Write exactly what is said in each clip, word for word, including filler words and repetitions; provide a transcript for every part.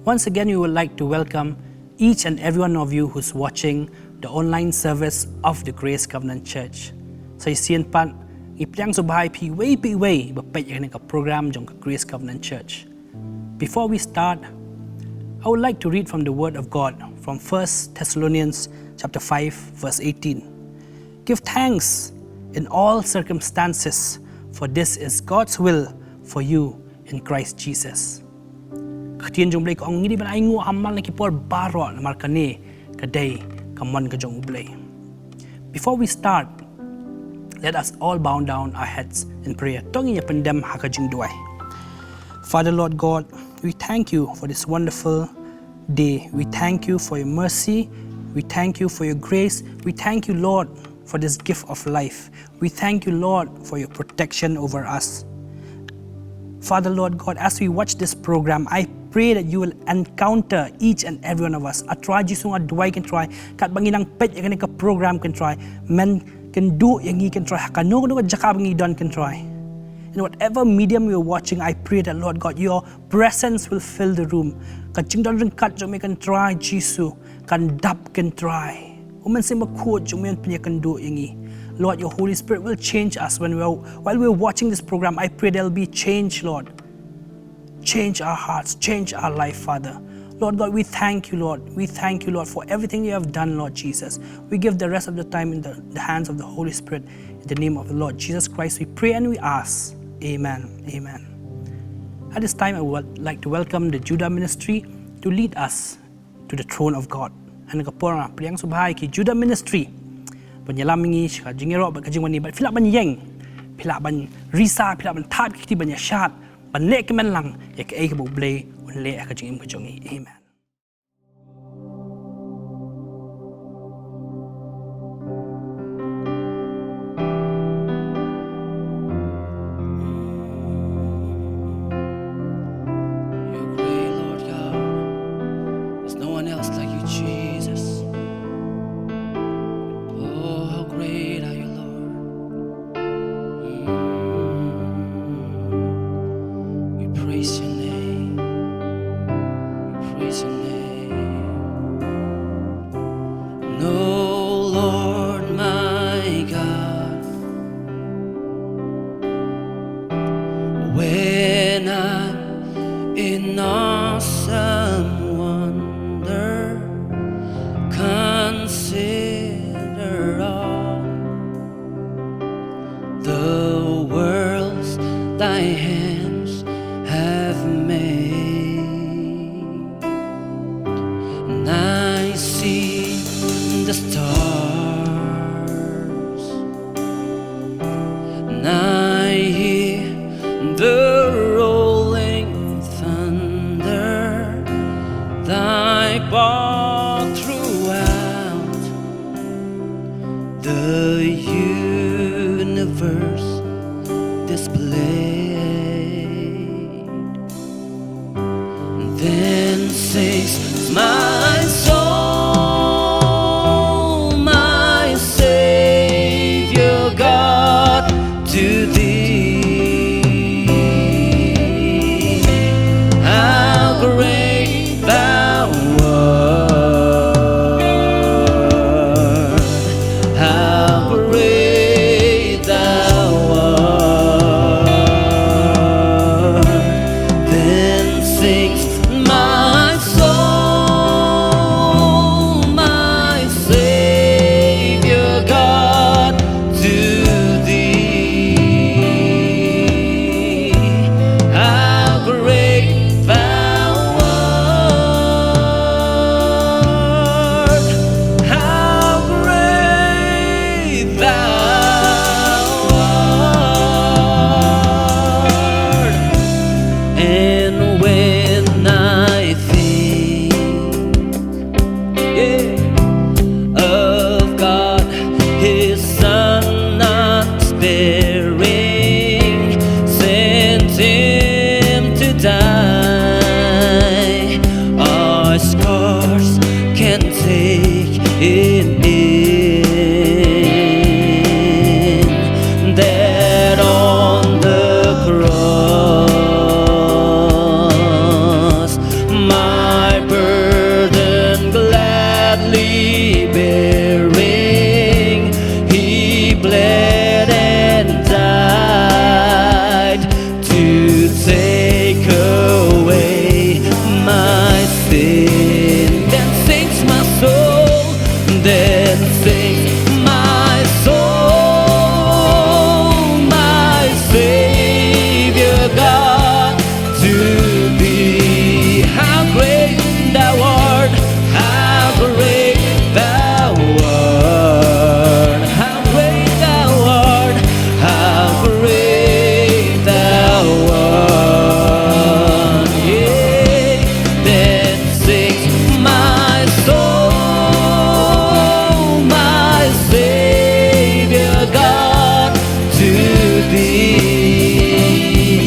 Once again, we would like to welcome each and every one of you who's watching the online service of the Grace Covenant Church. Sa shisien pat, ngi pdiang sngewbha ïa phi iwei pa iwei ba peit ïa kane ka program jong ka Grace Covenant Church. Before we start, I would like to read from the Word of God from First Thessalonians chapter five, verse eighteen. "Give thanks in all circumstances, for this is God's will for you in Christ Jesus." Ka ktien jong U Blei ka ong, ngi dei ban ainguh ha man la ki por baroh, namar kane ka dei ka mon ka jong U Blei. Before we start, let us all bow down our heads in prayer. To ngin ïa pyndem ha ka jingduwai. Father, Lord God, we thank you for this wonderful day. We thank you for your mercy. We thank you for your grace. We thank you, Lord, for this gift of life. We thank you, Lord, for your protection over us. Father, Lord God, as we watch this program, I pray that you will encounter each and every one of us. A Trai Jisu, nga duwai, Kynrad Trai, katba ngi nang peit ïa kane ka program, Kynrad Trai, men kynduh ïa ngi, Kynrad Trai, ha kano kano ka jaka ba ngi don, Kynrad Trai. In whatever medium we are watching, I pray that, Lord God, your presence will fill the room. Ka jingdon ryngkat jong me, Kynrad Trai Jisu, kan dap, Kynrad Trai. U Mynsiem Bakhuid jong me un pynïakynduh ïa ngi. Lord, your Holy Spirit will change us when we are, while we are watching this program. I pray there'll be change, Lord. Change our hearts, change our life, Father. Lord God, we thank you, Lord. We thank you, Lord, for everything you have done, Lord Jesus. We give the rest of the time in the, the hands of the Holy Spirit. In the name of the Lord Jesus Christ, we pray and we ask. Amen. Amen. At this time, I would like to welcome the Judah Ministry to lead us to the throne of God. Ha kane ka por nga pdiang sngewbha ïa ki Judah Ministry ban ïalam ïa ngi sha ka jingïaroh bad ka jingwan, bad phi lah ban ïeng, phi lah ban risa, phi lah ban thap ki kti ban ïashad, ban leh kmen lang ïa kaei kaba U Blei un leh ha ka jingim ka jong ngi. Amen. You're great, Lord God. There's no one else like you, Jesus. Oh, how great are you, Lord. Mm. We praise your name. We praise your name. No, Lord my God, when I in awesome wonder consider all the worlds thy hands have made. And I see the stars, and I hear the rolling thunder, thy power throughout the universe display.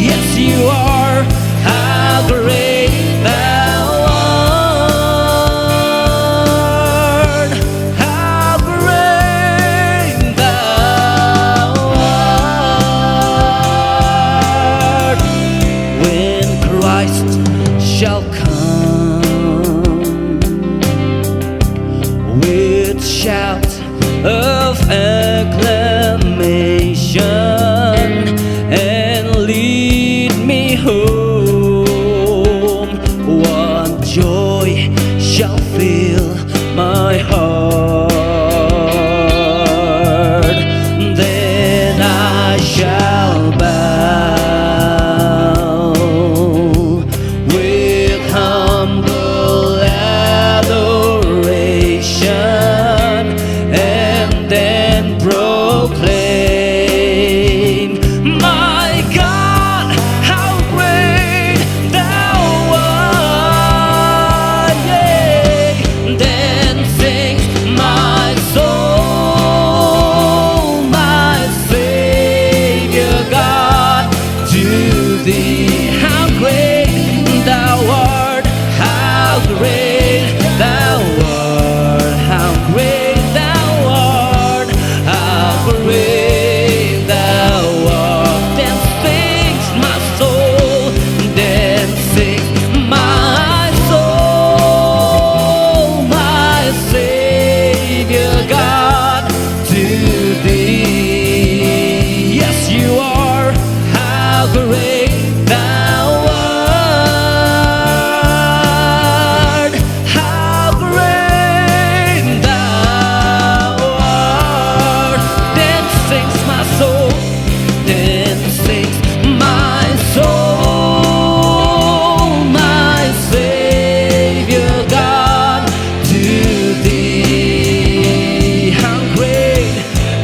Yes, you are. How great thou art. How great thou art. When Christ shall come with shout of acclamation and lead me home. What joy shall fill my heart? Then I shall bow with humble adoration and then proclaim, "My God, how great thou art." Yea, then sings my soul, "My Savior God, to thee." How great thou art, how great thou art, how great thou art, how great thou art. Then sings my soul, then sings my soul, "My Savior God, to thee." Yes, you are. How great thou art. How great thou art. Then sings my soul. Then sings my soul, "My Savior God, to thee." How great,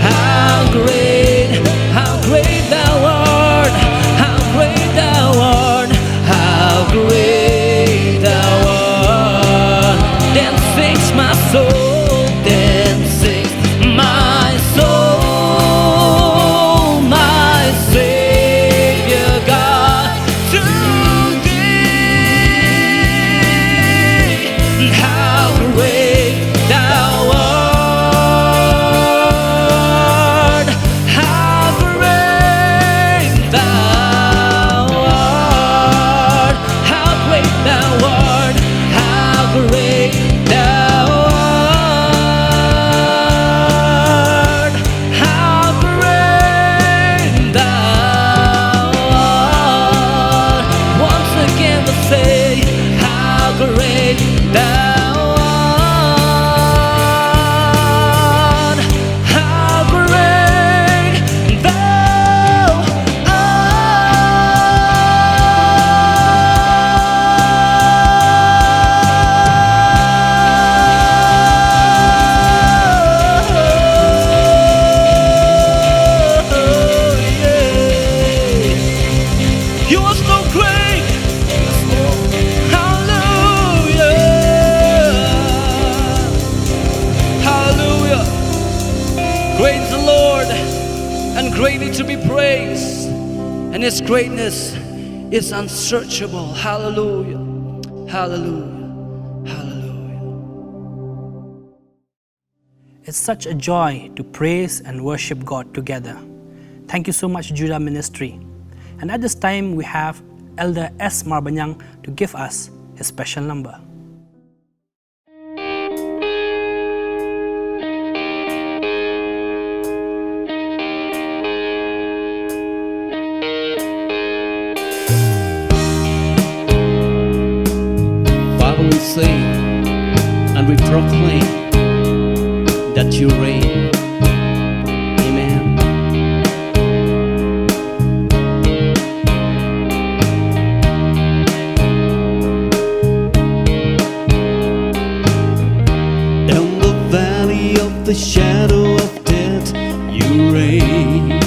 how great, how great thou art, how great thou art, how great thou art. Then sings my soul, then sings my soul, "My Savior God, to thee." How great thou art, how great thou art, how great thou art, how great thou art. How great thou art. Once again we say, "How great thou art. How great thou art." You are so great. Hallelujah. Hallelujah. Great is the Lord and greatly to be praised. And his greatness is unsearchable. Hallelujah. Hallelujah. Hallelujah. It's such a joy to praise and worship God together. Thank you so much, Judah Ministry. And at this time, we have Elder S Marbaniang to give us his special number. Father, we sing and we proclaim that you reign. Amen. In the valley of the shadow of death, you reign.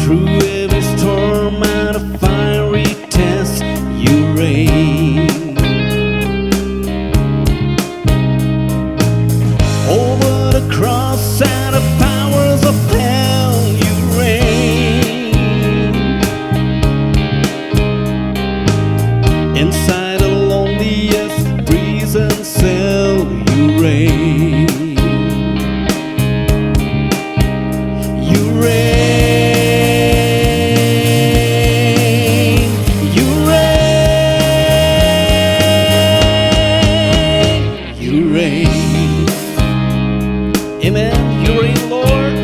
Through every storm and a fiery test, you reign. Amen. You reign, Lord.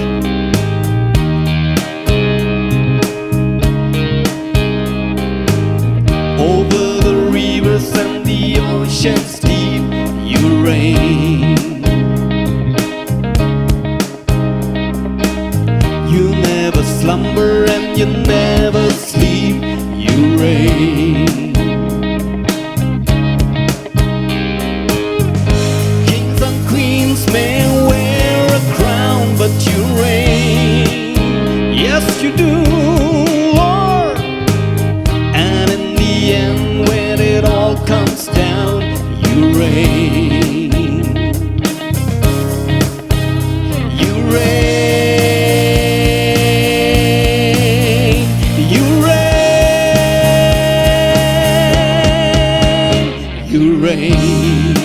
Over the rivers and the oceans deep, you reign. You never slumber and you never sleep, you reign. Kings and queens may wear a crown, but you reign. Yes, you do, Lord. And in the end, when it all comes down, you reign. You reign. You reign. You reign.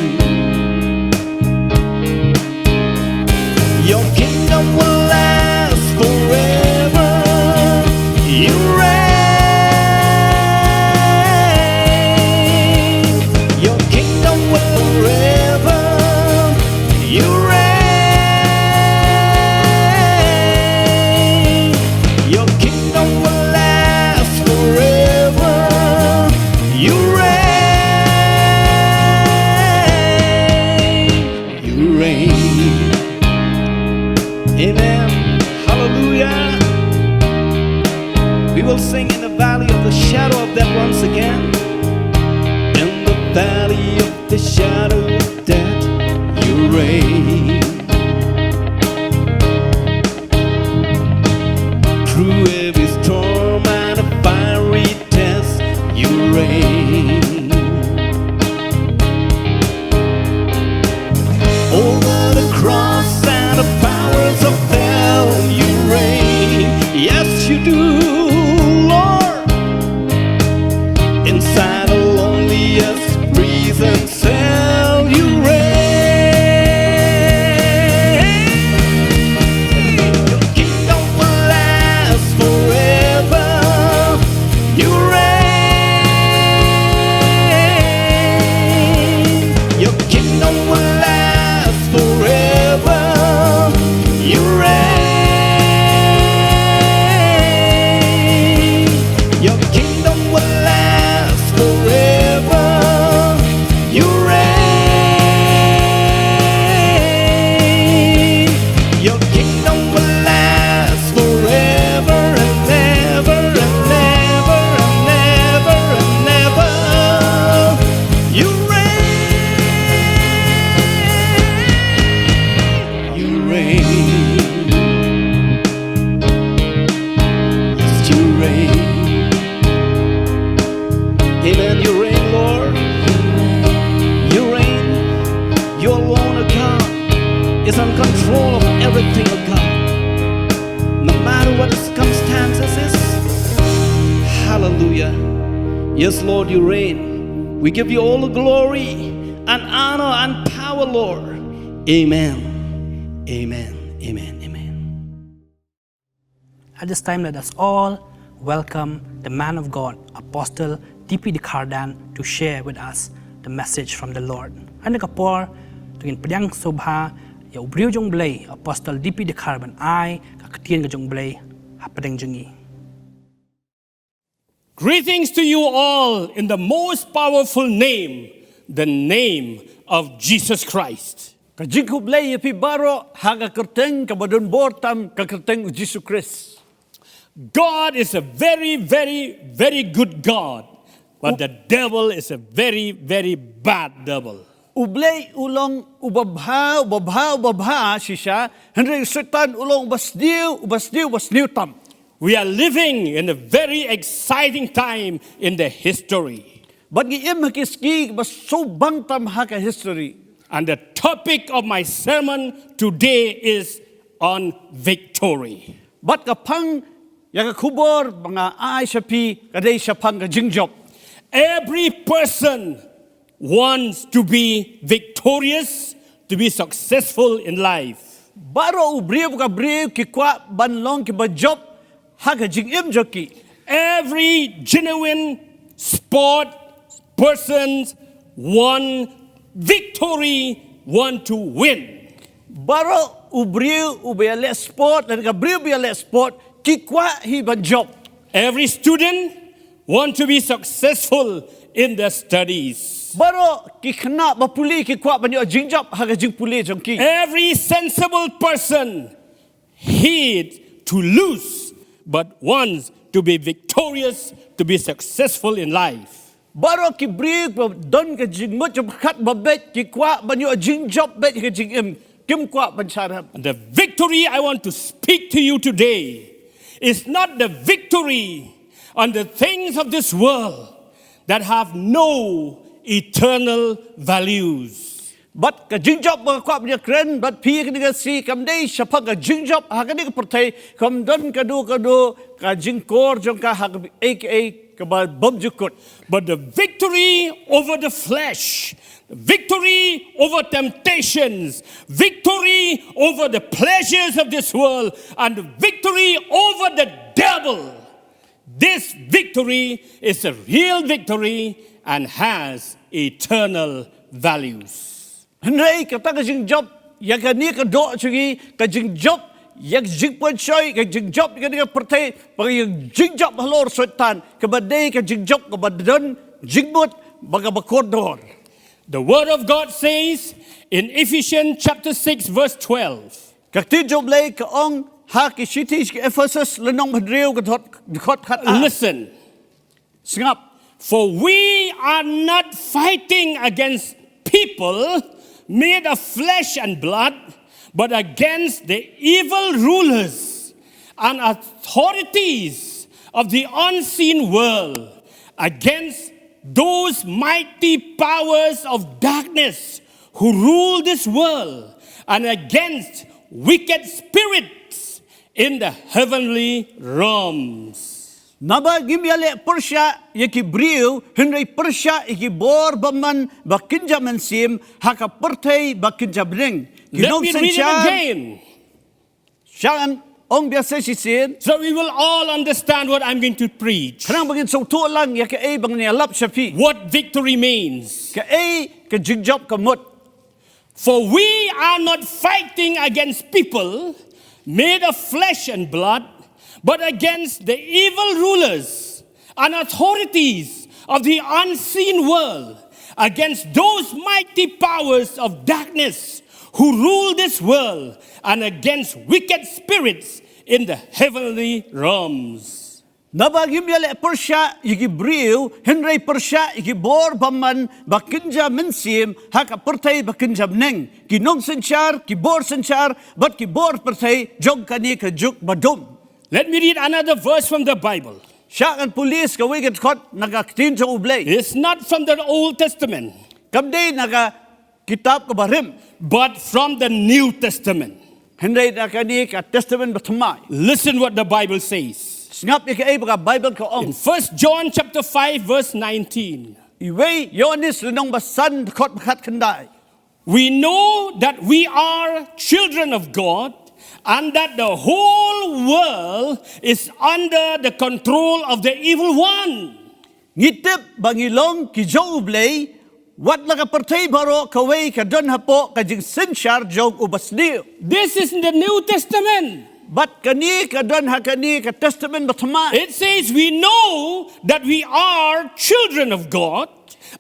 Your kingdom will last forever. You reign. Your kingdom will forever. You reign. Your kingdom will last forever. You reign. You reign. Amen. Hallelujah. We will sing in the valley of the shadow of death once again. In the valley of the shadow of death, you reign. Through every storm and a fiery test, you reign. Over the cross and the powers of hell, you reign. Yes, you do, Lord. Inside the loneliest prison cell, you reign. Your kingdom will last forever. You reign. Your kingdom will last forever. You reign. Your kingdom will last forever. You reign. Your kingdom will last forever and ever and ever and ever and ever. You reign. You reign. Yes, you reign. Amen. You reign, Lord. You reign. You alone, O God, is in control of everything, O God. No matter what the circumstances is. Hallelujah. Yes, Lord, you reign. We give you all the glory and honor and power, Lord. Amen. Amen. Amen. Amen. At this time, let us all welcome the man of God, Apostle D P Dkhar Dan, to share with us the message from the Lord. Ha kane ka por, to ngin pdiang sngewbha ïa u briew jong U Blei, Apostle D P Dkhar, ban ai ka ktien ka jong U Blei hapdeng jong ngi. Greetings to you all in the most powerful name, the name of Jesus Christ. Ka jingkhublei ïa phi baroh ha ka kyrteng kaba don bor tam, ka kyrteng U Jisu Khrist. God is a very, very, very good God, but the devil is a very, very bad devil. U Blei u long uba bha, uba bha, uba bha shisha, hynrei u Soitan u long uba sniew, uba sniew, uba sniew tam. We are living in a very exciting time in the history. Bad ngi im ha ki sngi ba sngewbang tam ha ka history. And the topic of my sermon today is on victory. Bad ka phang ïa ka khubor ba nga ai sha phi ka dei shaphang ka jingjop. Every person wants to be victorious, to be successful in life. Baroh u briew ka briew ki kwah ban long kiba jop ha ka jingim jong ki. Every genuine sport persons want victory, want to win. Baroh U briew uba ïaleh sport lane ka briew ba ïaleh sport ki kwah hi ban jop. Every student want to be successful in their studies. Baroh ki khynnah ba pule ki kwah ban ïoh jingjop ha ka jingpule jong ki. Every sensible person hate to lose but wants to be victorious, to be successful in life. Baroh ki briew ba don ka jingmut jingpyrkhat ba beit ki kwah ban ïoh jingjop beit ha ka jingim, kim kwah ban shah rem. And the victory I want to speak to you today is not the victory on the things of this world that have no eternal values. Bad ka jingjop ba nga kwah ban ïakren bad phi ha kane ka sngi kam dei shaphang ka jingjop ha kane ka pyrthei, kam don kano kano ka jingkor jong ka ha kaei kaei kaba bymjukut. But the victory over the flesh, victory over temptations, victory over the pleasures of this world, and the victory over the devil. This victory is a real victory and has eternal values. Hynrei kata ka jingjop ïa kane ka doh jong ngi, ka jingjop ïa ka jingpynshoi, ka jingjop ïa kane ka pyrthei, bad ka jingjop halor Soitan, kaba dei ka jingjop kaba don jingmut bad kaba kordor. The word of God says in Ephesians chapter six verse twelve. Ka ktien jong U Blei ka ong ha ki shithi ki Ephesus lynnong ba hynriew ka dkhot, dkhot khat. Listen. Sngap. For we are not fighting against people made of flesh and blood, but against the evil rulers and authorities of the unseen world, against those mighty powers of darkness who rule this world, and against wicked spirits in the heavenly realms. Naba ngim ïaleh pyrshah ïa ki briew, hynrei pyrshah ïa ki bor bymman ba kynja mynsiem ha ka pyrthei ba kynja bneng. Ki nongsynshar. Let me read it again. Sha ngan ong biang sa shisien. So we will all understand what I'm going to preach. Khnang ba ngin sngewthuh lang ïa kaei ba ngan ïalap sha phi. What victory means. Kaei ka jingjop ka mut. For we are not fighting against people made of flesh and blood, but against the evil rulers and authorities of the unseen world, against those mighty powers of darkness who rule this world, and against wicked spirits in the heavenly realms. Naba ngim ïaleh pyrshah ïa ki briew, hynrei pyrshah ïa ki bor bymman ba kynja mynsiem ha ka pyrthei ba kynja bneng, ki nongsynshar, ki bor synshar bad ki bor pyrthei jong kane ka juk ba dum. Let me read another verse from the Bible. Sha ngan pule sa kawei ka dkhot na ka ktien jong U Blei. It's not from the Old Testament. Kam dei na ka kitab kaba rim. But from the New Testament. Hynrei na kane ka Testament bathymmai. Listen what the Bible says. Sngap ïa kaei ba ka Bible ka ong. In First John chapter five verse nineteen. Iwei Ïoannis lynnong ba san dkhot ba khatkhyndai. We know that we are children of God and that the whole world is under the control of the evil one. Ngi tip ba ngi long ki jong U Blei, wat la ka pyrthei baroh kawei ka don hapoh ka jingsynshar jong u basniew. This is in the New Testament. Bad kane ka don ha kane ka Testament bathymmai. It says we know that we are children of God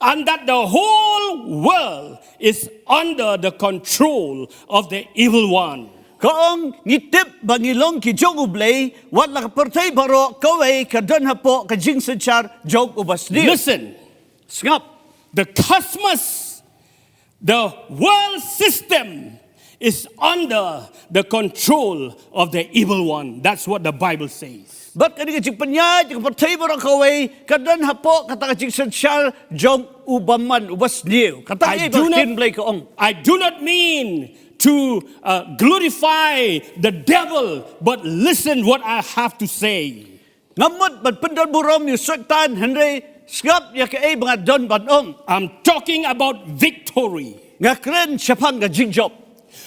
and that the whole world is under the control of the evil one. Ka ong ngi tip ba ngi long ki jong U Blei, wat la ka pyrthei baroh kawei ka don hapoh ka jingsynshar jong u basniew. Listen. Sngap. The cosmos, the world system is under the control of the evil one. That's what the Bible says. Bad kane ka jingpynïaid ka pyrthei baroh kawei ka don hapoh kata ka jingsynshar jong u bymman, u basniew. Kata ka ktien Blei ka ong. I do not mean to uh, glorify the devil, but listen what I have to say. Ngam mut ban pyndonburom ïa u Soitan, hynrei sngap ïa kaei ba nga don ban ong. I'm talking about victory. Nga kren shaphang ka jingjop.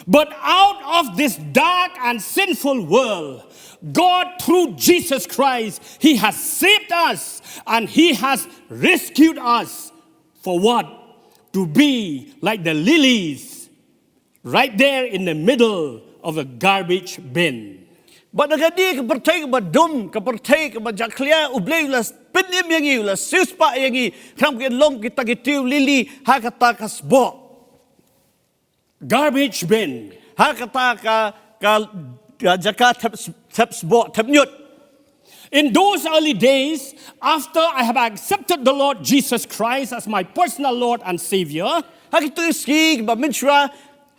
But out of this dark and sinful world, God, through Jesus Christ, He has saved us and He has rescued us. For what? To be like the lilies right there in the middle of a garbage bin. Bad na kane ka pyrthei kaba dum, ka pyrthei kaba jakhlia, U Blei u la pynim ïa ngi, u la siewspah ïa ngi, khnang ba ngin long kita ki tiew lili ha kata ka sboh. Garbage bin. Ha kata ka, ka, ka jaka thep, thep sboh, thep ñiut. In those early days, after I have accepted the Lord Jesus Christ as my personal Lord and Savior, ha kito ki sngi ba mynshuwa,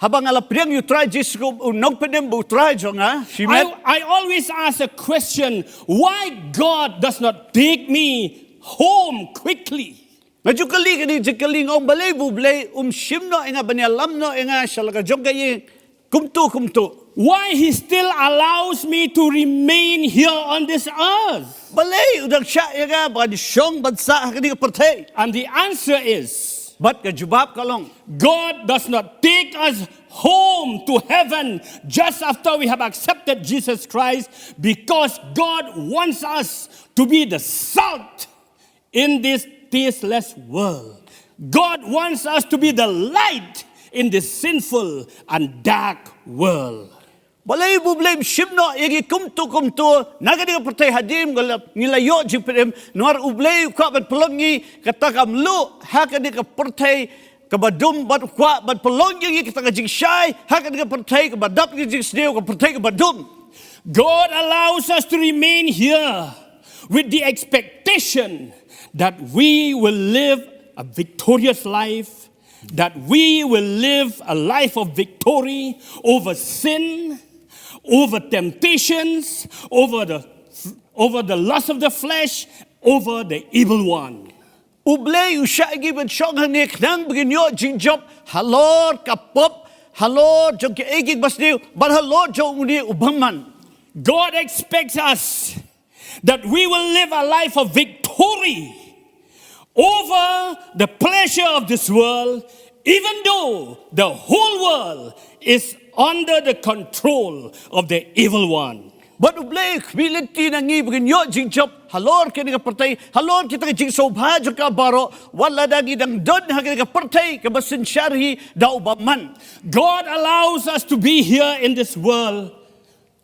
haba nga la pdiang ïa U Trai Jisu kum u nongpynim bad U Trai jong nga, shimet. I, I always ask a question, why God does not take me home quickly? Nga ju kylli kane ka jingkylli, nga ong balei ba U Blei um shim noh ïa nga ban ïalam noh ïa nga sha la ka jong ka ïing kumto kumto. Why he still allows me to remain here on this earth? Balei u dang shah ïa nga ban shong ban sah ha kane ka pyrthei? And the answer is, bad ka jubab ka long, God does not take us home to heaven just after we have accepted Jesus Christ, because God wants us to be the salt in this tasteless world. God wants us to be the light in this sinful and dark world. Balei ba U Blei um shim noh ïa ngi kumto kumto na kane ka pyrthei hadien ba la, ngi la ïoh jingpynim, namar U Blei u kwah ban pynlong ïa ngi kata ka mluh ha kane ka pyrthei kaba dum, bad u kwah ban pynlong ïa ngi kata ka jingshai ha kane ka pyrthei kaba dap ïa ka jingsniew, ka pyrthei kaba dum. God allows us to remain here with the expectation that we will live a victorious life, that we will live a life of victory over sin, over temptations, over the, over the lust of the flesh, over the evil one. U Blei u shah ïa ngi ban shong hangne khnang ba ngin ïoh jingjop halor ka pop, halor jong kiei kiei kiba sniew, bad halor jong une u bymman. God expects us that we will live a life of victory over the pleasure of this world, even though the whole world is under the control of the evil one. Bad U Blei u khmih lynti na ngi ba ngin ïoh jingjop halor kane ka pyrthei, halor kita ki jingsngewbha jong ka baroh, wat lada ngi dang don ha kane ka pyrthei kaba synshar hi da u bymman. God allows us to be here in this world.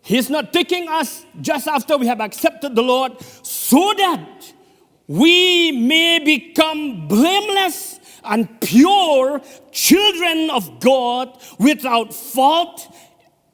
He's not taking us just after we have accepted the Lord, so that we may become blameless and pure children of God without fault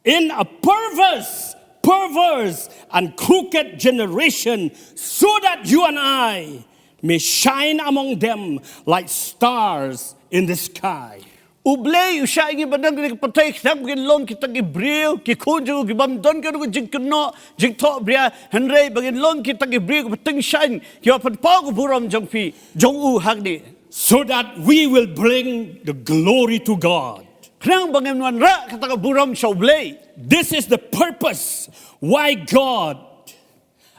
in a perverse, perverse and crooked generation, so that you and I may shine among them like stars in the sky. U Blei u shah ïa ngi ban don ha kane ka pyrthei khnang ba ngin long kita ki briew, ki khun jong u, ki bym don kano ka jingkynnoh, jingthoh bria, hynrei ba ngin long kita ki briew kiba tyngshaiñ, kiba pynpaw ka burom jong phi, jong u hangne. So that we will bring the glory to God. Khnang ba ngin wanrah kata ka burom sha U Blei. This is the purpose why God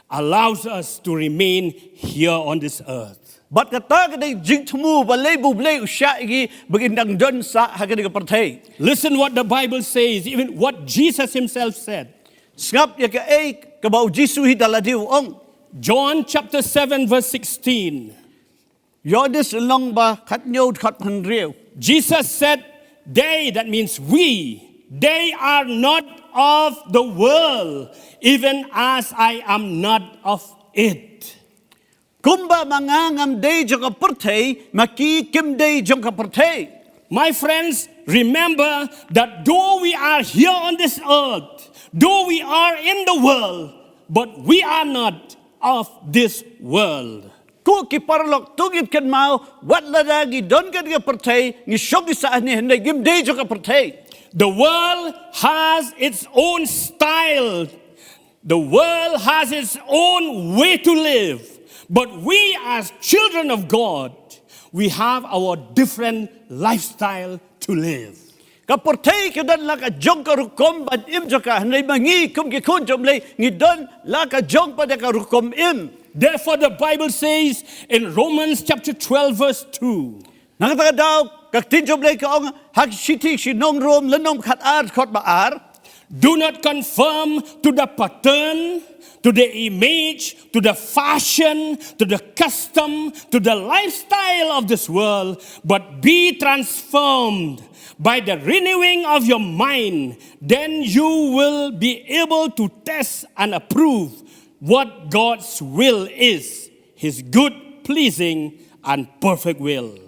allows us to remain here on this earth. Bad kata ka dei jingthmu balei ba U Blei u shah ïa ngi ba ngin dang don sah ha kane ka pyrthei. Listen what the Bible says, even what Jesus himself said. Sngap ïa kaei kaba U Jisu hi da lade u ong. John chapter seven verse sixteen. Ïoannis lynnong ba khathynñiew dkhot hynriew. Jesus said, "They," that means we, "they are not of the world, even as I am not of it." Kumba ma nga ngam dei jong ka pyrthei, ma ki kim dei jong ka pyrthei. My friends, remember that though we are here on this earth, though we are in the world, but we are not of this world. Ko ki paralok, to ngin kynmaw, wat lada ngi don ha kane ka pyrthei, ngi shong ngi sah hangne, hynrei ngim dei jong ka pyrthei. The world has its own style. The world has its own way to live. But we as children of God, we have our different lifestyle to live. Ka pyrthei ka don la ka jong ka rukom ban im jong ka, hynrei ma ngi kum ki khun jong U Blei ngi don la ka jong pat ka rukom im. Therefore, the Bible says in Romans chapter twelve, verse two, na kata ka daw ka ktien jong U Blei ka ong ha ka shithi sha ki nong Rom lynnong khatar dkhot ba ar. Do not conform to the pattern, to the image, to the fashion, to the custom, to the lifestyle of this world, but be transformed by the renewing of your mind. Then you will be able to test and approve what God's will is, his good, pleasing, and perfect will.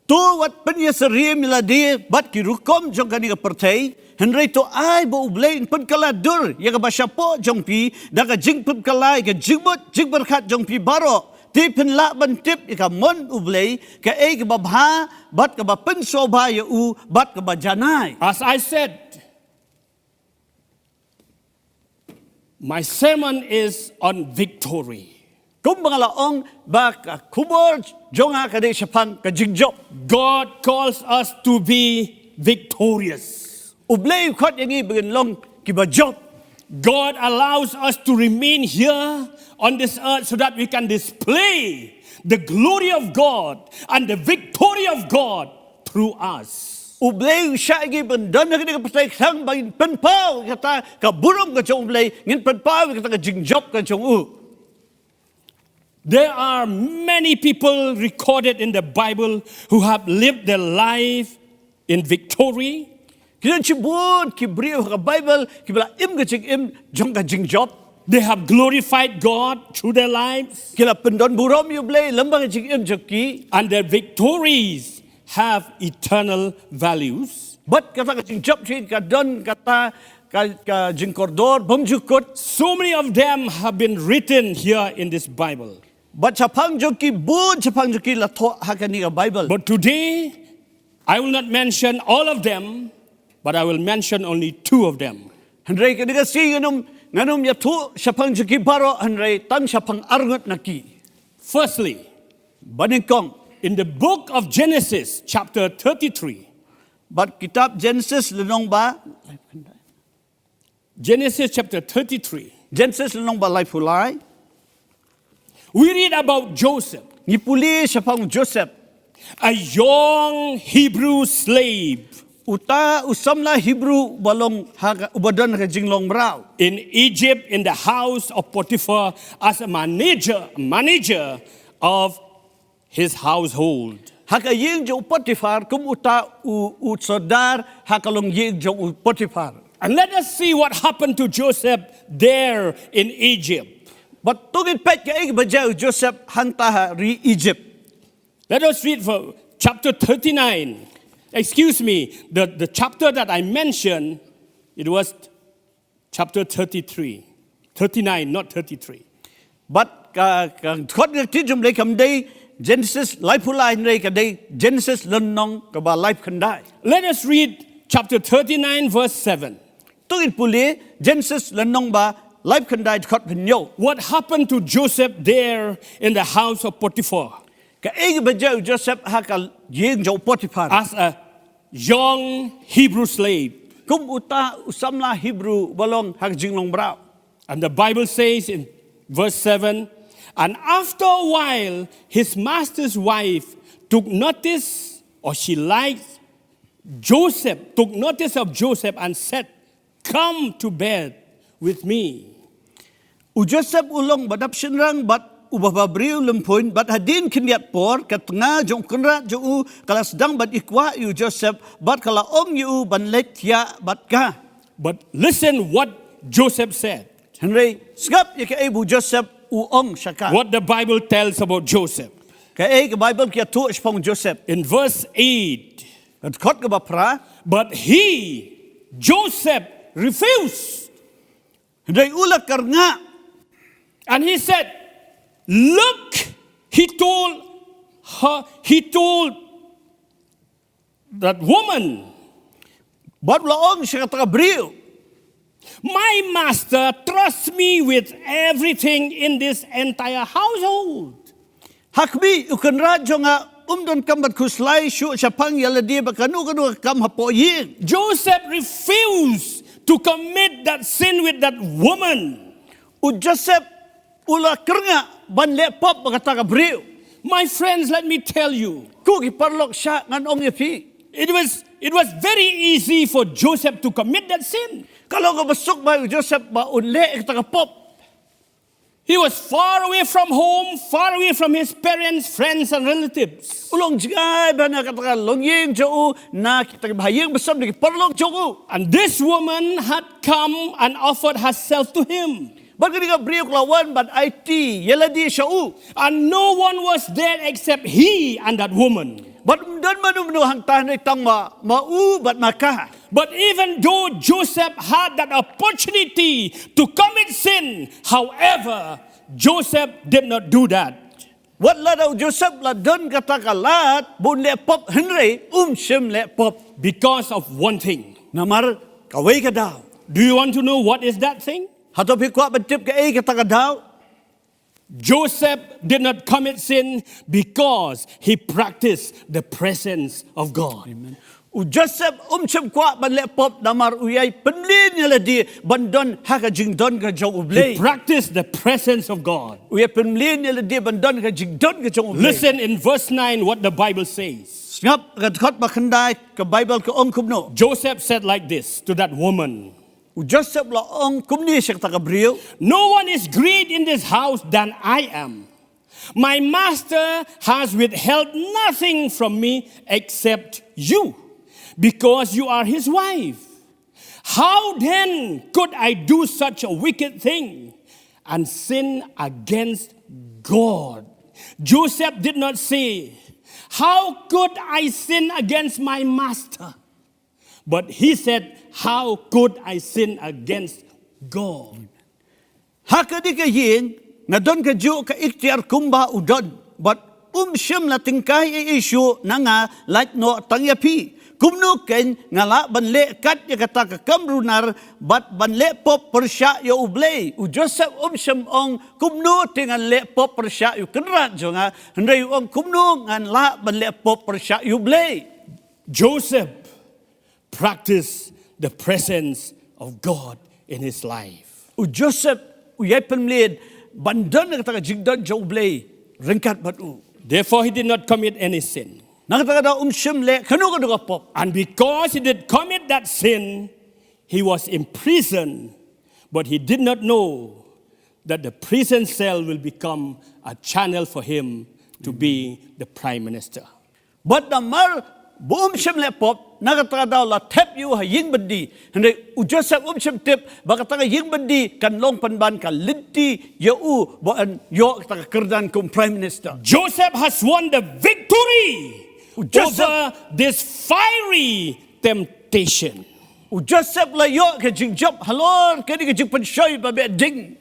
To wat pynïasyriem ïa lade bad ki rukom jong kane ka pyrthei, hynrei to ai ba U Blei un pynkylla dur ïa kaba shapoh jong phi da ka jingpynkylla ïa ka jingmut jingpyrkhat jong phi baroh. Te phin lah ban tip ïa ka mon U Blei, kaei kaba bha bad kaba pynsngewbha ïa u bad kaba janai. As I said, my sermon is on victory. Kumba nga la ong ba ka khubor jong nga ka dei shaphang ka jingjop. God calls us to be victorious. U Blei u khot ïa ngi ba ngin long kiba jop. God allows us to remain here on this earth so that we can display the glory of God and the victory of God through us. U Blei u shah ïa ngi ban don ha kane ka pyrthei khnang ba ngin pynpaw ïa kata ka burom ka jong U Blei, ngin pynpaw ïa kata ka jingjop ka jong u. There are many people recorded in the Bible who have lived their life in victory. Ki don shibun ki briew ha ka Bible kiba la im ka jingim jong ka jingjop. They have glorified God through their lives. Ki la pyndon burom ïa U Blei lyngba ka jingim jong ki. And their victories have eternal values. Bad kata ka jingjop jong ki ka don kata ka, ka jingkordor bymjukut. So many of them have been written here in this Bible. Bad shaphang jong ki bun shaphang jong ki la thoh ha kane ka Bible. But today, I will not mention all of them, but I will mention only two of them. Hynrei kane ka sngi ngan ym, ngan ym ïathuh shaphang jong ki baroh, hynrei tang shaphang arngut na ki. Firstly, banyngkong, in the book of Genesis, chapter thirty-three. Bad kitab Genesis lynnong ba, Genesis chapter thirty-three. Genesis lynnong ba laiphew lai. We read about Joseph, ngi pule shaphang Joseph, a young Hebrew slave. Uta u samla Hebrew uba long ha ka, uba don ha ka jinglong mraw. In Egypt, in the house of Potiphar, as a manager, manager of his household. Ha ka ïing jong u Potiphar, kum uta u, u sordar ha ka longïing jong u Potiphar. And let us see what happened to Joseph there in Egypt. Bad to ngin peit kaei ba jia u Joseph hangta ha ri Egypt. Let us read for chapter thirty-nine. Excuse me, the, the chapter that I mentioned, it was chapter thirty-three, thirty-nine, not thirty-three. Bad ka, ka dkhot ngi ktien jong U Blei kam dei Genesis laiphew lai, hynrei ka dei Genesis lynnong kaba laiphew khyndai. Let us read chapter thirty-nine, verse seven. To ngin pule Genesis lynnong ba laiphew khyndai, dkhot phew hynñiew. What happened to Joseph there in the house of Potiphar? Kaei ba jia u Joseph ha ka ïing jong u Potiphar. As a young Hebrew slave. Kum uta u samla Hebrew uba long ha ka jinglong mraw. And the Bible says in verse seven, and after a while, his master's wife took notice, or she liked Joseph, took notice of Joseph and said, come to bed with me. U Joseph u long ba dap shynrang bad uba bhabriew lymphuiñ, bad hadien khyndiat por ka tnga jong u kynrad jong u ka la sdang ban ïa kwah ïa u Joseph, bad ka la ong ïa u ban leit thiah bad ka. But listen what Joseph said. Hynrei sngap ïa kaei ba u Joseph u ong sha ka. What the Bible tells about Joseph. Kaei ka Bible ka ïathuh shaphang u Joseph. In verse eight. Ka dkhot kaba phra. But he, Joseph, refused. Hynrei u la kyrngah. And he said, look, he told her, he told that woman. Bad u la ong sha kata ka briew. My master trusts me with everything in this entire household. Ha khmih, u kynrad jong nga um donkam ban khuslai shuh shaphang ïa lade bad kano kano ka kam hapoh ïing. Joseph refused to commit that sin with that woman. U Joseph u la kyrngah ban leh pop bad kata ka briew. My friends, let me tell you. Ko ki paralok, shah ngan ong ïa phi. It was, it was very easy for Joseph to commit that sin. Ka long kaba suk bha ïa u Joseph ba un leh ïa kata ka pop. He was far away from home, far away from his parents, friends, and relatives. U long jngai bha na kata ka longïing jong u, na kita ki bahaïing basem, na ki paralok jong u. And this woman had come and offered herself to him. Bad kane ka briew ka la wan ban aiti ïa lade sha u. And no one was there except he and that woman. Bad ym don mano mano hangta hynrei tang ma, ma u bad ma ka. But even though Joseph had that opportunity to commit sin, however, Joseph did not do that. Wat lada u Joseph la don kata ka lad ba un leh pop hynrei um shym leh pop. Because of one thing. Namar kawei ka daw. Do you want to know what is that thing? Hato phi kwah ban tip kaei kata ka daw? Joseph did not commit sin because he practiced the presence of God. Amen. U Joseph um shym kwah ban leh pop namar u ïai pynmlien ïa lade ban don ha ka jingdon ka jong U Blei. He practiced the presence of God. U ïai pynmlien ïa lade ban don ha ka jingdon ka jong U Blei. Listen in verse nine what the Bible says. Sngap ka dkhot ba khyndai, ka Baibl ka ong kumno. Joseph said like this to that woman. U Joseph la ong kumne sha kata ka briew. No one is great in this house than I am. My master has withheld nothing from me except you, because you are his wife. How then could I do such a wicked thing and sin against God? Joseph did not say, "How could I sin against my master?" But he said, "How could I sin against God?" Ha kane ka ïing nga don kajuh ka iktiar kumba u don, bad um shym la tyngkai ei ei shuh na nga lait noh tang ïa phi. Kumno kein nga lah ban leh kat ïa kata ka kam runar bad ban leh pop pyrshah ïa U Blei? U Joseph um shym ong kumno te ngan leh pop pyrshah ïa u kynrad jong nga, hynrei u ong kumno ngan lah ban leh pop pyrshah ïa U Blei. Joseph practiced the presence of God in his life. U Joseph u ïai pynmlien ban don kata ka jingdon jong U Blei ryngkat bad u. Therefore, he did not commit any sin. Na kata ka daw um shym leh kano kano ka pop. And because he did commit that sin, he was imprisoned, but he did not know that the prison cell will become a channel for him to be the prime minister. Bad namar ba um shym leh pop, na kata ka daw la thep ïa u ha ïing byndi. Hynrei u Joseph um shym tip ba kata ka ïing byndi kan long pynban ka lynti ïa u ba un ïoh kata ka kyrdan kum prime minister. Joseph has won the victory over this fiery temptation. U Joseph la ïoh ka jingjop halor kane ka jingpynshoi ba beh ding.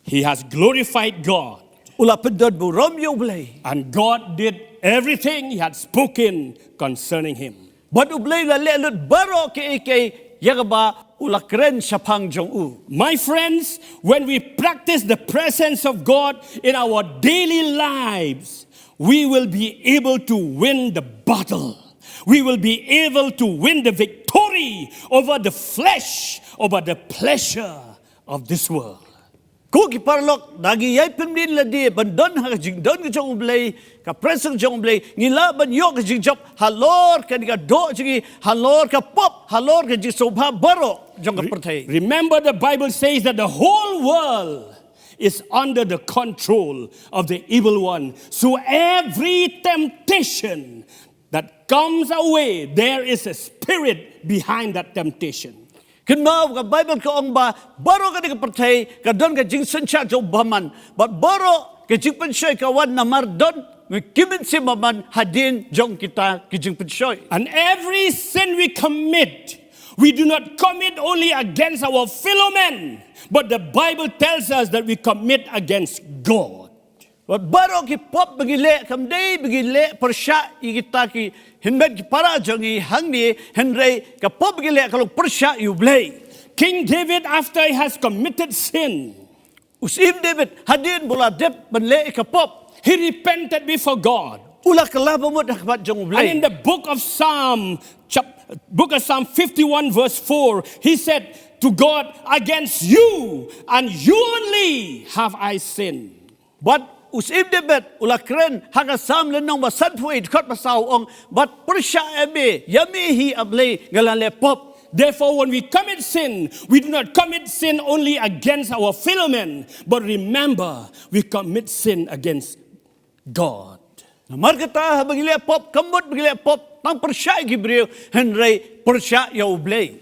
He has glorified God. U la pyndonburom ïa U Blei. And God did everything he had spoken concerning him. Bad U Blei u la leh lut baroh kiei kiei ïa kaba u la kren shaphang jong u. My friends, when we practice the presence of God in our daily lives, we will be able to win the battle. We will be able to win the victory over the flesh, over the pleasure of this world. Ko ki paralok, da ngi ïai pynmlien lade ban don ha ka jingdon ka jong U Blei, ka presence jong U Blei, ngi lah ban ïoh ka jingjop halor kane ka doh jong ngi, halor ka pop, halor ka jingsngewbha baroh jong ka pyrthei. Remember, the Bible says that the whole world is under the control of the evil one. So every temptation that comes our way, there is a spirit behind that temptation. Kynmaw ka Baibl ka ong ba baroh kane ka pyrthei ka don ka jingsynshar jong u bymman, bad baroh ka jingpynshoi ka wan namar don ki mynsiem bymman hadien jong kita ki jingpynshoi. And every sin we commit, we do not commit only against our fellow men, but the Bible tells us that we commit against God. Bad baroh ki pop ba ngi leh kam dei ba ngi leh pyrshah ïa kita ki hynmen ki para jong ngi hangne, hynrei ka pop ba ngi leh ka long pyrshah ïa U Blei. King David, after he has committed sin, U Syiem David hadien ba u la dep ban leh ïa ka pop, he repented before God. U la kylla ba mut ha khmat jong U Blei. And in the book of Psalm, chap-, book of Psalm fifty-one verse four, he said to God, "Against you and you only have I sinned." Bad U Syiem David u la kren ha ka Salm lynnong ba sanphew wei dkhot ba saw, u ong, "Bad pyrshah ïa me, ïa me hi A Blei nga la leh pop." Therefore, when we commit sin, we do not commit sin only against our fellow men, but remember, we commit sin against God. Namar kata, haba ngi leh pop, kam mut ba ngi leh pop tang pyrshah ïa ki briew, hynrei pyrshah ïa U Blei.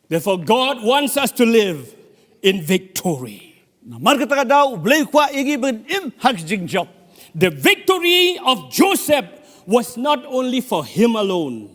Therefore, God wants us to live in victory. Namar kata ka daw, U Blei u kwah ïa ngi ban im ha ka jingjop. The victory of Joseph was not only for him alone.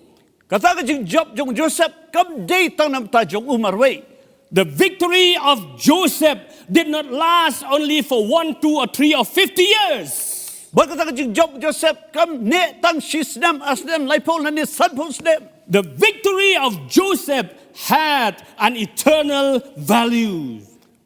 Kata ka jingjop jong Joseph kam dei tang na bynta jong u marwei. The victory of Joseph did not last only for one, two, or three, or fifty years. Bad kata ka jingjop Joseph kam neh tang shi snem, ar snem, laiphew lane sanphew snem. The victory of Joseph had an eternal value.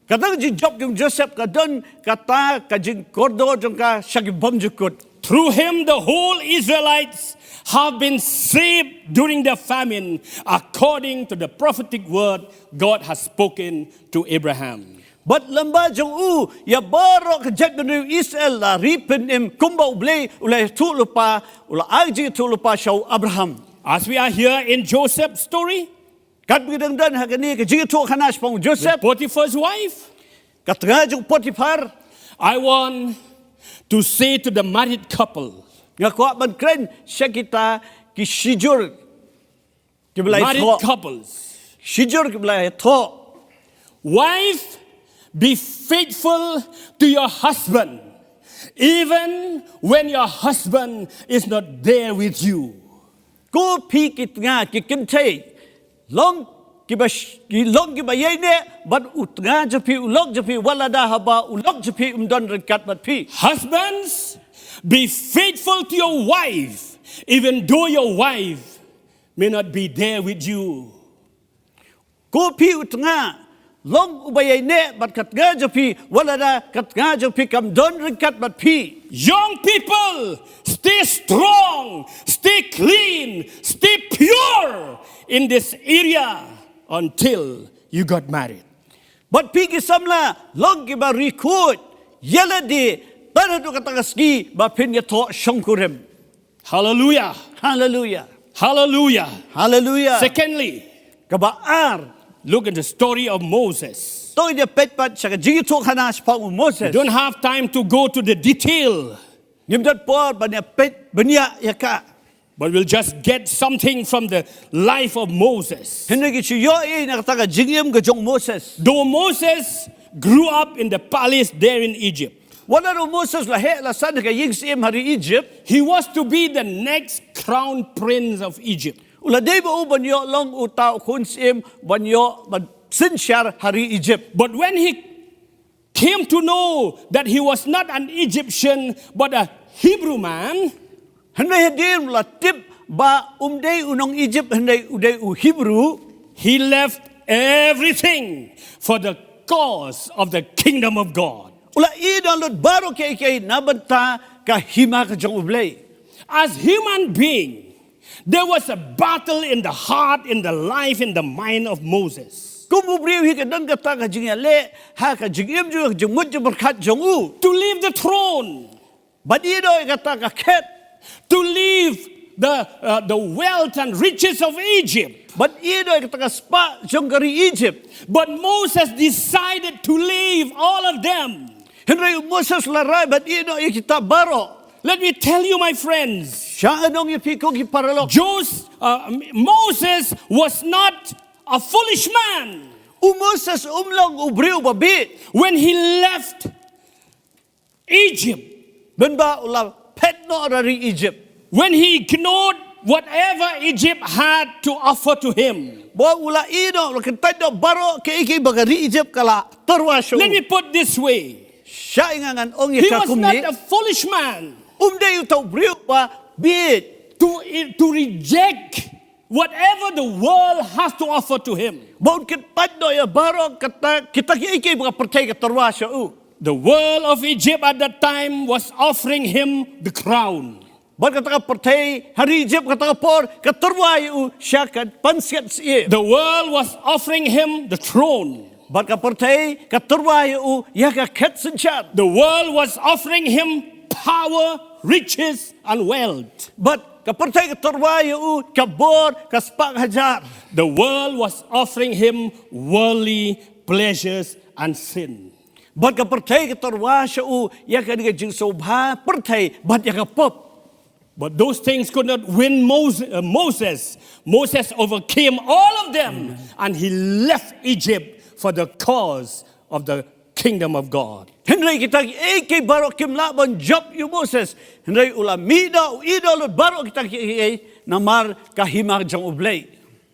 Kata ka jingjop jong Joseph ka don kata ka jingkordor jong ka sha ki bymjukut. Through him, the whole Israelites have been saved during the famine, according to the prophetic word God has spoken to Abraham. Bad lyngba jong u, ïa baroh ka jaitbynriew Israel la ri pynim kumba U Blei u la ïathuh lypa, u la ai jingïathuh lypa sha u Abraham. As we are here in Joseph's story, katba ngi dang don ha kane ka jingïathuh khana shaphang u Joseph, Potiphar's wife, ka tnga jong Potiphar. I want to say to the married couple, nga kwah ban kren sha kita ki shijur kiba la ïathoh. Married couples. Shijur kiba la ïathoh. Wife, be faithful to your husband, even when your husband is not there with you. Ko phi ki tnga ki kynthei, long kiba sh-, ki long kiba ïaineh bad u tnga jong phi, u lok jong phi, wat lada haba u lok jong phi um don ryngkat bad phi. Husbands, be faithful to your wife, even though your wife may not be there with you. Ko phi u tnga, long uba ïaineh bad ka tnga jong phi, wat lada ka tnga jong phi kam don ryngkat bad phi. Young people, stay strong, stay clean, stay pure in this area until you got married. Bad phi ki samla, long kiba ri khuid, ïalade, tad haduh kata ka sngi ba phin ïathoh shongkurim. Hallelujah. Hallelujah. Hallelujah. Hallelujah. Secondly, kaba ar, look at the story of Moses. To ïa peit pat sha ka jingïathuh khana shaphang u Moses. We don't have time to go to the detail. Ngim don por ban ïa peit bniah ïa ka. But we'll just get something from the life of Moses. Hynrei ngi shu ïohi na kata ka jingim ka jong Moses. Though Moses grew up in the palace there in Egypt, wat la u Moses la heh la san ha ka ïing syiem ha ri Egypt, he was to be the next crown prince of Egypt. U la dei ba u ban ïoh long uta u khun syiem ban ïoh ban synshar ha ri Egypt. But when he came to know that he was not an Egyptian but a Hebrew man, hynrei hadien u la tip ba um dei u nong Egypt hynrei u dei u Hebrew, he left everything for the cause of the kingdom of God. U la ïehnoh lut baroh kiei kiei na bynta ka hima ka jong U Blei. As human being, there was a battle in the heart, in the life, in the mind of Moses. Kum u briew hi ka don kata ka jingïaleh ha ka jingim jong u, ka jingmut jingpyrkhat jong u. To leave the throne. Ban ïehnoh ïa kata ka khet. To leave the, uh, the wealth and riches of Egypt. Ban ïehnoh ïa kata ka spah jong ka ri Egypt. But Moses decided to leave all of them. Hynrei u Moses la rai ban ïehnoh ïa kita baroh. Let me tell you, my friends. Sha ngan ong ïa phi ko ki paralok. Jos-, uh, Moses was not a foolish man. U Moses um long u briew ba bieit. When he left Egypt, mynba u la phet noh na ri Egypt. When he ignored whatever Egypt had to offer to him. Ba u la ïehnoh, u la kyntait noh baroh kiei kiei ba ka ri Egypt ka la tyrwa sha u. Let me put this way. Sha ïa nga ngan ong ïa ka kumne. He was not a foolish man. Um dei uta u briew ba bieit. To, to reject whatever the world has to offer to him. Ba un kyntait noh ïa baroh kata, kita kiei kiei ba ka pyrthei ka tyrwa sha u. The world of Egypt at that time was offering him the crown. Bad kata ka pyrthei ha ri Egypt kata ka por ka tyrwa ïa u sha ka pansngiat syieb. The world was offering him the throne. Bad ka pyrthei ka tyrwa ïa u ïa ka khet synshar. The world was offering him power, riches, and wealth. Bad Ka pyrthei ka tyrwa ïa u ka bor ka spah hajar. The world was offering him worldly pleasures and sin. Bad ka pyrthei ka tyrwa sha u ïa ka dei ka jingsngewbha pyrthei bad ïa ka pop. But those things could not win Moses. Uh, Moses. Moses overcame all of them and he left Egypt for the cause of the kingdom of God. Hynrei kita kiei kiei baroh kim lah ban jop ïa u Moses. Hynrei u la mih noh, u ïeh noh lut baroh kita kiei kiei namar ka hima jong U Blei.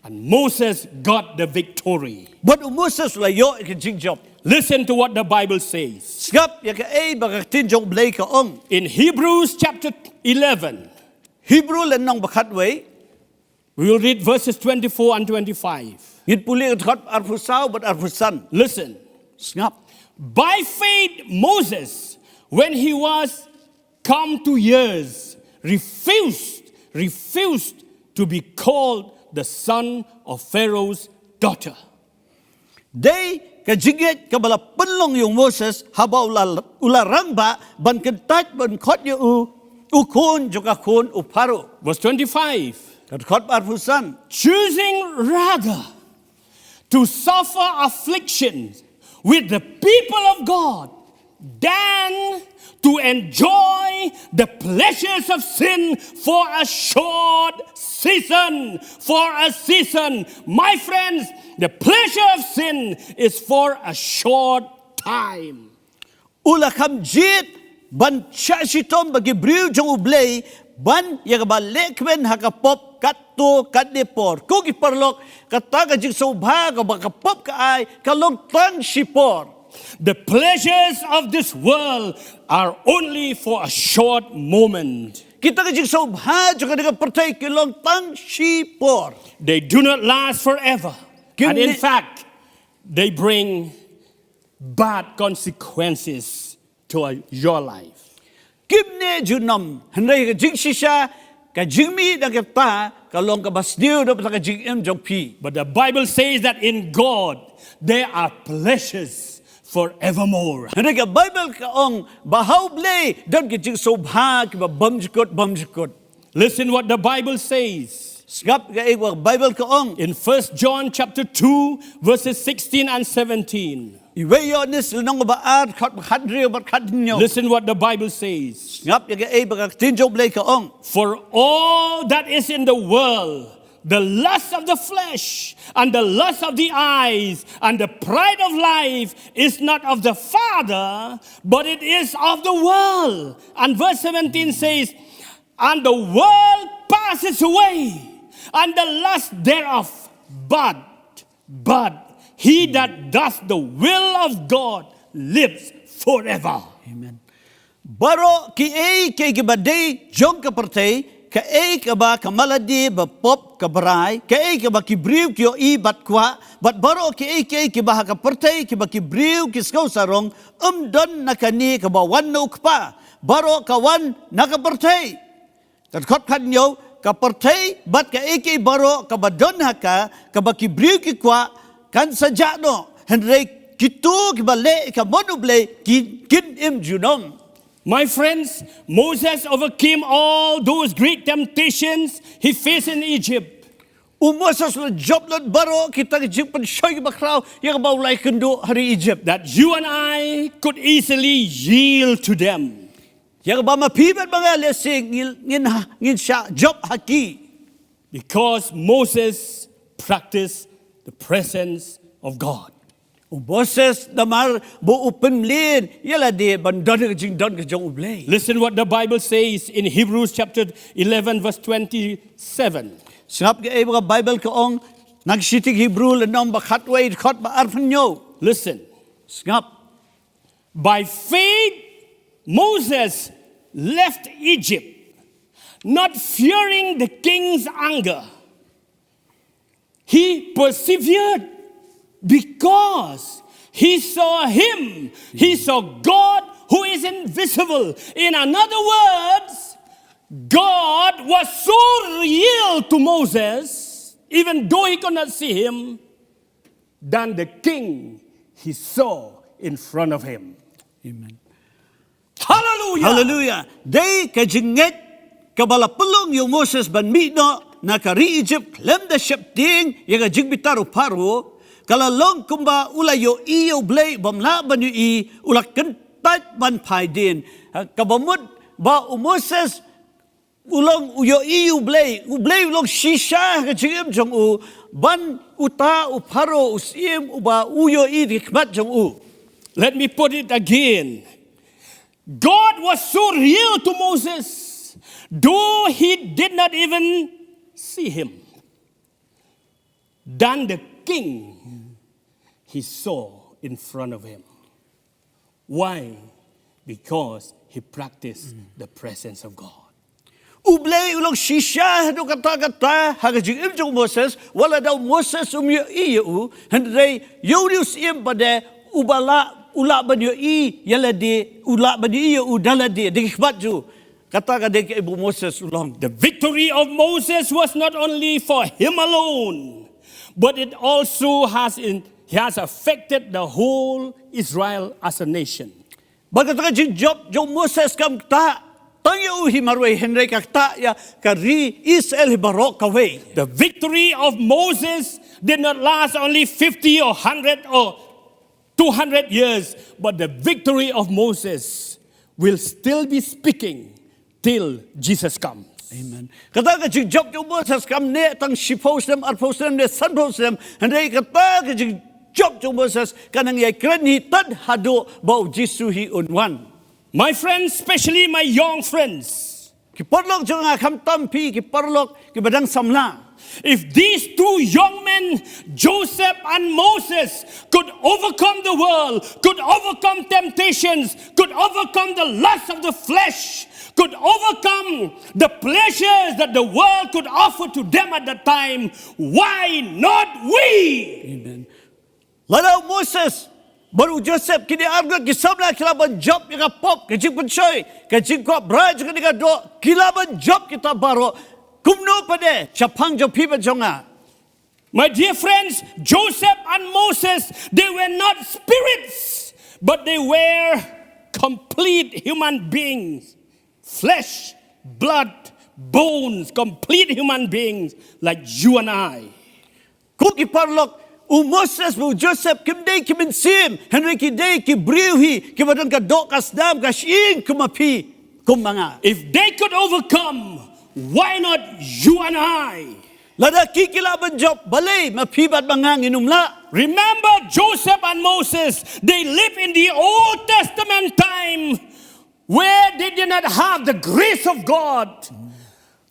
And Moses got the victory. Bad u Moses u la ïoh ïa ka jingjop. Listen to what the Bible says. Sngap ïa kaei ba ka ktien jong U Blei ka ong. In Hebrews chapter eleven, Hebru lynnong ba khatwei. We will read verses twenty-four and twenty-five. Ngin pule ka dkhot arphew saw bad arphew san. Listen. Sngap. By faith, Moses, when he was come to years, refused, refused to be called the son of Pharaoh's daughter. Dei ka jingngeit kaba la pynlong ïa u Moses haba u la, u la rangbah ban kyntait ban khot ïa u, u khun jong ka khun u Pharaoh. Verse twenty-five. Ka dkhot arphew san. Choosing rather to suffer affliction with the people of God than to enjoy the pleasures of sin for a short season. For a season. My friends, the pleasure of sin is for a short time. U la kham jied ban shah shitom bad ki briew jong U Blei ban ïa kaba leh kmen ha ka pop katto katne por. Ko ki paralok, kata ka jingsngewbha kaba ka pop ka ai ka long tang shipor. The pleasures of this world are only for a short moment. Kita ka jingsngewbha jong kane ka pyrthei ki long tang shipor. They do not last forever. Kim And in ne- fact, they bring bad consequences to your life. Kim ne junom, hynrei ka jingshisha, ka jingmih na ka bynta ka long kaba sniew na ka bynta ka jingim jong phi. But the Bible says that in God there are pleasures forevermore. Hynrei ka Bible ka ong ba ha U Blei don ki jingsngewbha kiba bymjukut bymjukut. Listen what the Bible says. Sngap kaei ba ka Bible ka ong. In First John chapter two, verses sixteen and seventeen. Iwei Ïoannis lynnong ba ar, dkhot ba khathynriew bad khathynñiew. Listen what the Bible says. Sngap ïa kaei ba ka ktien jong U Blei ka ong. For all that is in the world, the lust of the flesh and the lust of the eyes and the pride of life is not of the Father, but it is of the world. And verse seventeen says, and the world passes away, and the lust thereof, but, but he that doth the will of God lives forever. Amen. Baroh kiei kiei kiba dei jong ka pyrthei, kaei kaba ka malade ba pop ka brai, kaei kaba ki briew ki ïohi bad kwah, bad baroh kiei kiei kiba ha ka pyrthei kiba ki briew ki sngewsarong, ym don na kane kaba wan na U Kpa, baroh ka wan na ka pyrthei. Ka dkhot khathynñiew, ka pyrthei bad kaei kaei baroh kaba don ha ka, kaba ki briew ki kwah, kan sa jah noh, hynrei kito kiba leh ïa ka mon U Blei kin, kin im junom. My friends, Moses overcame all those great temptations he faced in Egypt. U Moses u la jop lut baroh kita ki jingpynshoi kiba khraw ïa kaba u la ïakynduh ha ri Egypt. That you and I could easily yield to them. Ïa kaba ma phi bad ma nga lehse ngin, ngin ha, ngin shah jop ha ki. Because Moses practiced the presence of God. U Moses namar ba u pynmlien ïa lade ban don ka jingdon ka jong U Blei. Listen what the Bible says in Hebrews chapter eleven, verse twenty-seven. Sngap kaei ba ka Bible ka ong, na ka shithi Hebru lynnong ba khatwei, dkhot ba arphew hynñiew. Listen. Sngap. By faith, Moses left Egypt, not fearing the king's anger. He persevered because he saw him. He saw God who is invisible. In another words, God was so real to Moses, even though he could not see him, than the king he saw in front of him. Amen. Hallelujah. Hallelujah. Dei ka jingngeit Kaba la pynlong ïa u Moses ban mih noh na ka ri Egypt khlem da sheptieng ïa ka jingbitar u Pharaoh, ka la long kumba u la ïohi ïa U Blei bym lah ban ïohi, u la kyntait ban phai dien. Ha, kaba mut ba u Moses u long u ïohi ïa U Blei, U Blei u long shisha ha ka jingim jong u, ban uta u Pharaoh u syiem uba u ïohi da ki khmat jong u. Let me put it again. God was so real to Moses, though he did not even see him, than the king he saw in front of him. Why? Because he practiced the presence of God. U Blei u long shisha haduh katta katta ha ka jingim jong u Moses, wat la da u Moses um ïohi ïa u, hynrei ïa une u syiem pat de, uba lah, u lah ban ïohi ïa lade, u lah ban ïohi ïa u da lade, da ki khmat jong u. Kata ka dei kaba u Moses u long. The victory of Moses was not only for him alone, but it also has in, has affected the whole Israel as a nation. Bad kata ka jingjop jong u Moses kam ktah tang ïa u hi marwei, hynrei ka ktah ïa ka ri Israel hi baroh kawei. The victory of Moses did not last only fifty or hundred or two hundred years, but the victory of Moses will still be speaking till Jesus comes. Amen. Kata ka jingjop jong u Moses kam neh tang shiphew snem, arphew snem, ne sanphew snem, hynrei kata ka jingjop jong u Moses ka nang ïai kren hi tad haduh ba u Jisu hi un wan. My friends, especially my young friends, ki paralok jong nga, khamtam phi ki paralok kiba dang samla. If these two young men, Joseph and Moses, could overcome the world, could overcome temptations, could overcome the lust of the flesh, could overcome the pleasures that the world could offer to them at that time, why not we? Amen. Lada u Moses bad u Joseph, kine arngut ki samla, ki lah ban jop ïa ka pop, ka jingpynshoi, ka jingkwah brai jong kane ka doh, ki lah ban jop kita baroh. Kumno pat de shaphang jong phi bad jong nga? My dear friends, Joseph and Moses, they were not spirits, but they were complete human beings. Flesh, blood, bones, complete human beings like you and I. Ko ki paralok, u Moses bad u Joseph kim dei ki mynsiem, hynrei ki dei ki briew hi kiba don ka doh ka snam ka shyieng kum ma phi kum ma nga. If they could overcome, why not you and I? Lada ki ki lah ban jop, balei ma phi bad ma nga ngin ym lah? Remember Joseph and Moses, they lived in the Old Testament time where they did not have the grace of God,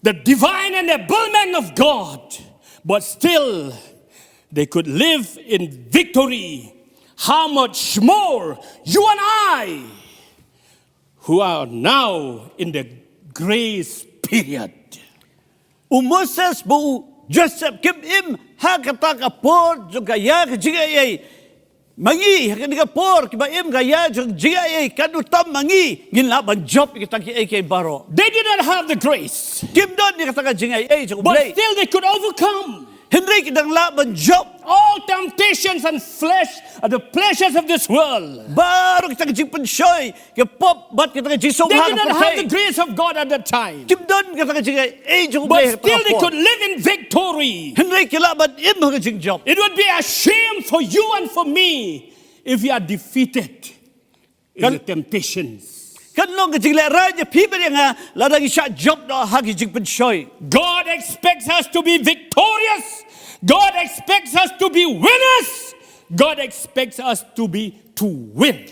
the divine enablement of God, but still they could live in victory. How much more you and I, who are now in the grace period? U Moses bad u Joseph kim im ha kata ka por jong ka ïa ka jingaiei. Ma ngi ha kane ka por kiba im ka ïa jong ka jingaiei, katno tam ma ngi ngin lah ban jop ïa kita kiei kiei baroh. They did not have the grace. Kim don ïa kata ka jingaiei jong u Blei. But still they could overcome. Hynrei ki dang lah ban jop. All temptations and flesh, uh, the pleasures of this world. Baroh kita ka jingpynshoi, ka pop bad kita ka jingsngewbha ka pyrthei. They did not have the grace of God at that time. Kim don kata ka jingaiei jong u Blei ha kata ka por. But still they could live in victory. Hynrei ki lah ban im ha ka jingjop. It would be a shame for you and for me if we are defeated in the temptations. Kan long ka jinglehraiñ ïa phi bad ïa nga lada ngi shah jop noh ha ki jingpynshoi. God expects us to be victorious. God expects us to be winners. God expects us to be, to win.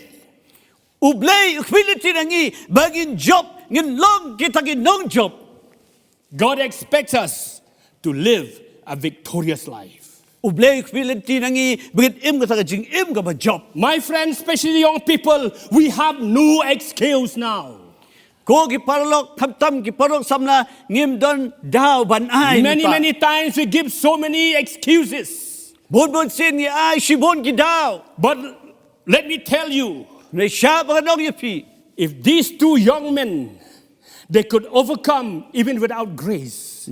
U Blei u khmih lynti na ngi ba ngin jop, ngin long kita ki nongjop. God expects us to live a victorious life. U Blei u khmih lynti na ngi ba ngin im kata ka jingim kaba jop. My friends, especially young people, we have no excuse now. Ko ki paralok, khamtam ki paralok samla, ngim don daw ban ai. Many, many times we give so many excuses. Bun bun sien ngi ai shibun ki daw. But let me tell you, hynrei shah ba ngan ong ïa phi, if these two young men, they could overcome even without grace,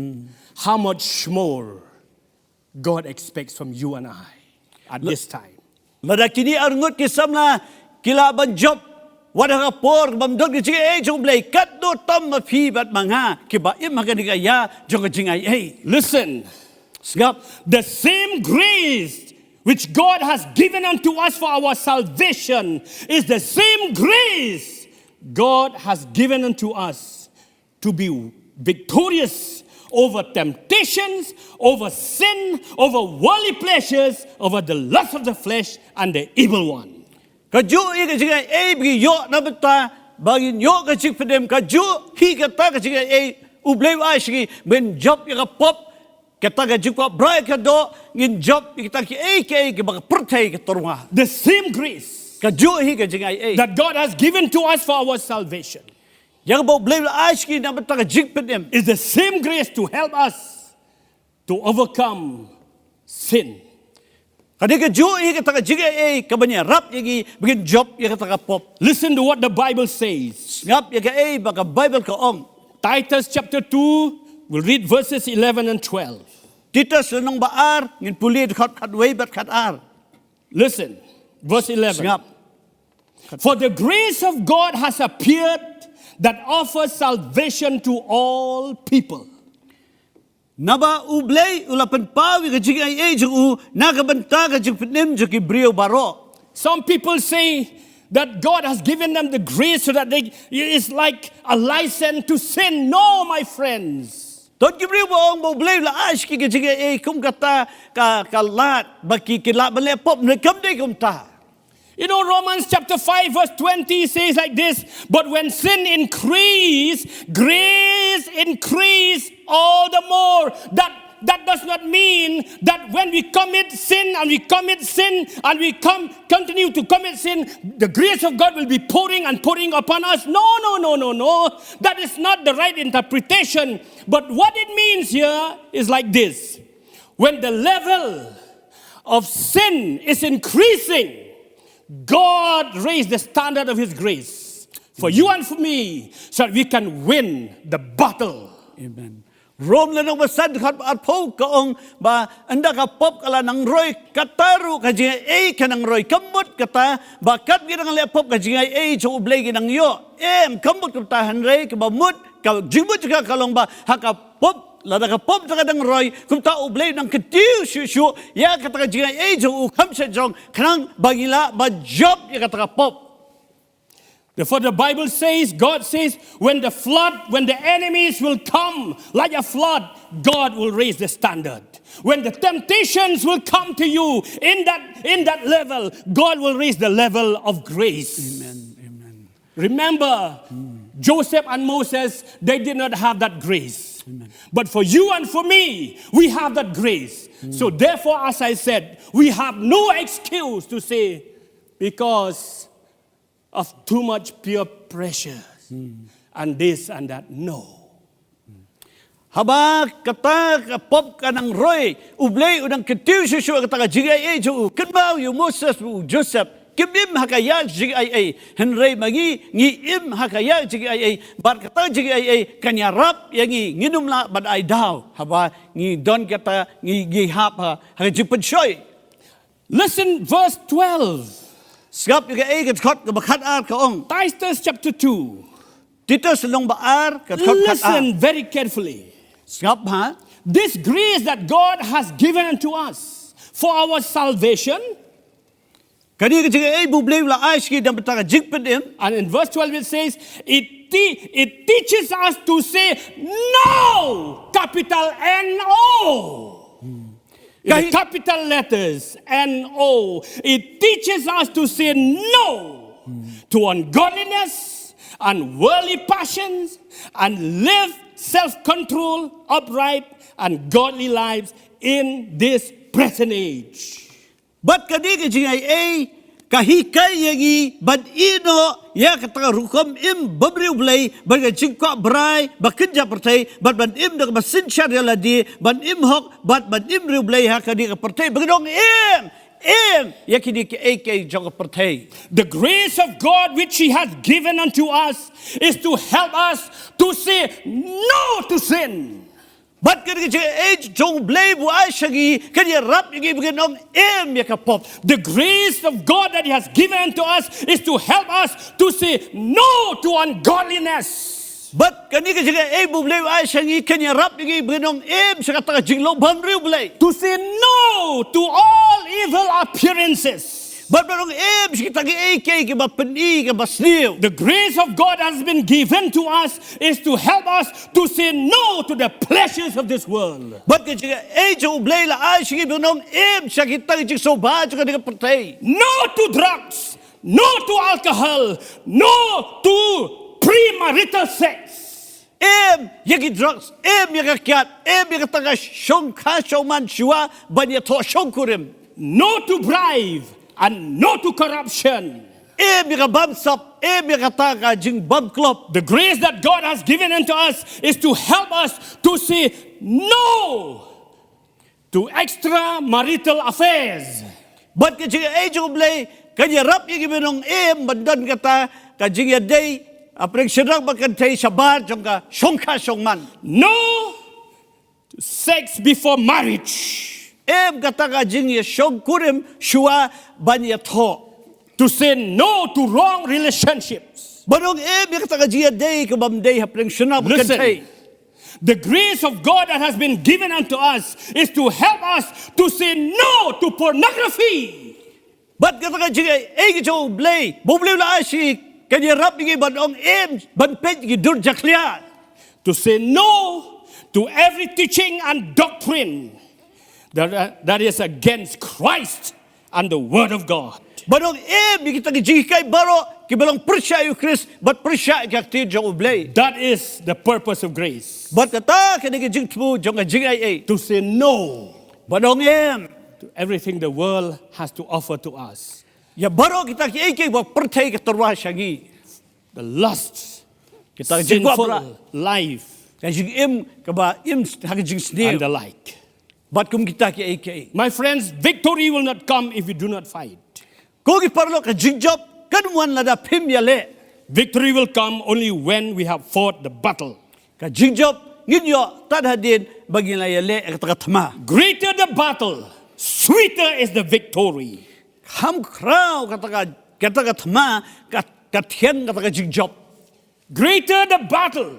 how much more God expects from you and I at this time. Lada kine arngut ki samla ki lah ban jop Wat ha ka por bym don ka jingaiei jong U Blei, katno tam ma phi bad ma nga kiba im ha kane ka ïa jong ka jingaiei. Listen. Sngap. The same grace which God has given unto us for our salvation is the same grace God has given unto us to be victorious over temptations, over sin, over worldly pleasures, over the lust of the flesh and the evil one. Kajuh hi ka jingaiei ba ngi ïoh na bynta ba ngin ïoh ka jingpynim, kajuh hi kata ka jingaiei U Blei u ai sha ngi, ngin jop ïa ka pop, kata ka jingkwah brai ka doh, ngin jop ïa kita kiei kiei kiba ka pyrthei ka tyrwa. The same grace Kajuh hi ka jingaiei that God has given to us for our salvation ïa kaba U Blei u la ai sha ngi na bynta ka jingpynim is the same grace to help us to overcome sin. Ka dei kajuh hi kata ka jingaiei kaban ïarap ïa ngi ba ngin jop ïa kata ka pop. Listen to what the Bible says. Sngap ïa kaei ba ka Baibl ka ong. Titus chapter two, we'll read verses eleven and twelve. Titus lynnong ba ar, ngin pule dkhot khatwei bad khatar. Listen, verse eleven. Sngap. For the grace of God has appeared that offers salvation to all people. Naba U Blei u la pynpaw ïa ka jingaiei jong u na ka bynta ka jingpynim jong ki briew baroh. Some people say that God has given them the grace so that they, it's like a license to sin. No, my friends. Don ki briew ba ong ba U Blei u la ai sha ki ka jingaiei kum kata ka, ka lad ba ki, ki lah ban leh pop, ne kam dei kumta. You know, Romans chapter five verse twenty says like this, "But when sin increased, grace increased all the more." That, that does not mean that when we commit sin and we commit sin and we come, continue to commit sin, the grace of God will be pouring and pouring upon us. No, no, no, no, no. That is not the right interpretation. But what it means here is like this. When the level of sin is increasing, God raised the standard of His grace for you and for me so that we can win the battle. Amen. Rom lynnong ba san dkhot ba arphew ka ong ba ynda ka pop ka la nang roi, kata ruh ka jingaiei ka nang roi. Ka mut kata ba kat ngi dang leh pop ka jingaiei jong U Blei ngi nang ïoh. Em, ka mut kumta, hynrei kaba mut, ka jingmut jong ka ka long ba ha ka pop, lada ka pop te ka dang roi, kumta U Blei u nang kyntiew shuh shuh ïa kata ka jingaiei jong u kham sha jrong, khnang ba ngi lah ban jop ïa kata ka pop. Therefore, the Bible says, God says, when the flood, when the enemies will come like a flood, God will raise the standard. When the temptations will come to you in that, in that level, God will raise the level of grace. Amen. Amen. Remember, Joseph and Moses, they did not have that grace. Amen. But for you and for me, we have that grace. So therefore, as I said, we have no excuse to say, because of too much peer pressure and this and that. No. Haba kata ka pop ka nang roi, U Blei u nang kyntiew shuh shuh kata ka jingaiei jong u. Kynmaw ïa u Moses, u Joseph, kim im ha ka ïa jingaiei. Hynrei ma ngi, ngi im ha ka ïa jingaiei. Bad kata jingaiei kan ïarap ïa ngi, ngin ym lah ban ai daw. Haba ngi don kata, ngi, ngi hap ha, ha ka jingpynshoi. Listen, verse twelve. Sngap ïa kaei ka dkhot kaba khatar ka ong. Titus chapter two. Titus lynnong ba ar ka dkhot khatar. Listen very carefully. Sngap ha. This grace that God has given unto us for our salvation. Kane ka jingaiei ba U Blei u la ai sha ngi na bynta ka jingpynim. And in verse twelve it says, it, te- it teaches us to say no, capital N O. In the capital letters, N O, it teaches us to say no to ungodliness and worldly passions and live self control, upright, and godly lives in this present age. Bad kane ka jingaiei ka hikai ïa ngi ban ïeh noh ïa kata ka rukom im bymriewblei, bad ka jingkwah brai ba kynja pyrthei, bad ban im da kaba synshar ïa lade, ban im hok bad ban im riewblei ha kane ka pyrthei. Ba ngi dang im, im ïa kine kiei kiei jong ka pyrthei. The grace of God which He has given unto us is to help us to say no to sin. Bad kane ka jingaiei jong U Blei ba u ai sha ngi kan ïarap ïa ngi ba ngin ym im ïa ka pop. The grace of God that He has given to us is to help us to say no to ungodliness. Bad kane ka jingaiei ba U Blei u ai sha ngi kan ïarap ïa ngi ba ngin ym im sha kata ka jinglong bymriewblei. To say no to all evil appearances. Bad ban ym im sha kita kiei kiei kiba pyni kiba sniew. The grace of God has been given to us is to help us to say no to the pleasures of this world. Bad ka jingaiei jong U Blei la ai sha ngi ba ngin ym im sha kita ki jingsngewbha jong kane ka pyrthei. No to drugs, no to alcohol, no to premarital sex. Im ïa ki drugs, im ïa ka kiad, im ïa kata ka shongkha shongman shuwa ban ïathoh shongkurim. No to bribe and no to corruption. Im ïa ka bamsap, im ïa kata ka jingbamklop. The grace that God has given unto us is to help us to say no to extramarital affairs. Bad ka jingaiei jong U Blei kan ïarap ïa ngi ba ngin ym im ban don kata ka jingïadei hapdeng shynrang bad kynthei shabar jong ka shongkha shongman. No to sex before marriage. Im kata ka jingïashongkurim shuwa ban ïathoh. To say no to wrong relationships. Ban ym im ïa kata ka jingïadei kaba ym dei hapdeng shynrang bad kynthei. Listen. The grace of God that has been given unto us is to help us to say no to pornography. Bad kata ka jingaiei jong U Blei ba U Blei u la ai sha ngi kan ïarap ïa ngi ban ym im ban peit ïa ki dur jakhlia. To say no to every teaching and doctrine that, that is against Christ and the Word of God. Ban ym im ïa kita ki jinghikai baroh kiba long pyrshah ïa U Khrist bad pyrshah ïa ka ktien jong U Blei. That is the purpose of grace. Bad kata kane ka jingthmu jong ka jingaiei. To say no. Ban ym im. To everything the world has to offer to us. Ïa baroh kita kiei kiei ba pyrthei ka tyrwa sha ngi. The lust, kita ka jingkwah bra, sinful life, ka jingim kaba im ha ka jingsniew, and the like. Bad kum kita kiei kiei. My friends, victory will not come if we do not fight. Ko ki paralok, ka jingjop kan ym wan lada phim ïaleh. Victory will come only when we have fought the battle. Ka jingjop ngin ïoh tad hadien ba ngin la ïaleh ïa kata ka thma. Greater the battle, sweeter is the victory. Kham khraw kata ka, kata ka thma, ka, ka thiang kata ka jingjop. Greater the battle,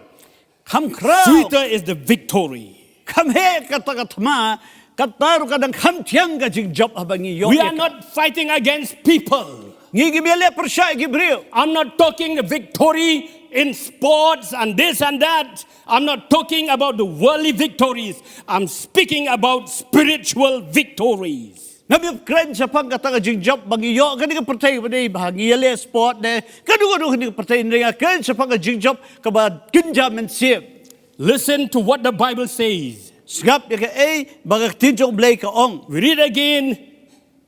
kham khraw, sweeter is the victory. Kham heh kata ka thma, kata ruh ka dang kham thiang ka jingjop haba ngi ïoh. We are not fighting against people. Ngi ngim ïaleh pyrshah ïa ki briew. I'm not talking victory in sports and this and that. I'm not talking about the worldly victories. I'm speaking about spiritual victories. Ngam ïakren shaphang kata ka jingjop ba ngi ïoh ha kane ka pyrthei ba dei ba ngi ïaleh sport ne kano kano ha kane ka pyrthei, hynrei nga kren shaphang ka jingjop kaba kynja mynsiem. Listen to what the Bible says. Sngap ïa kaei ba ka ktien jong U Blei ka ong. We read again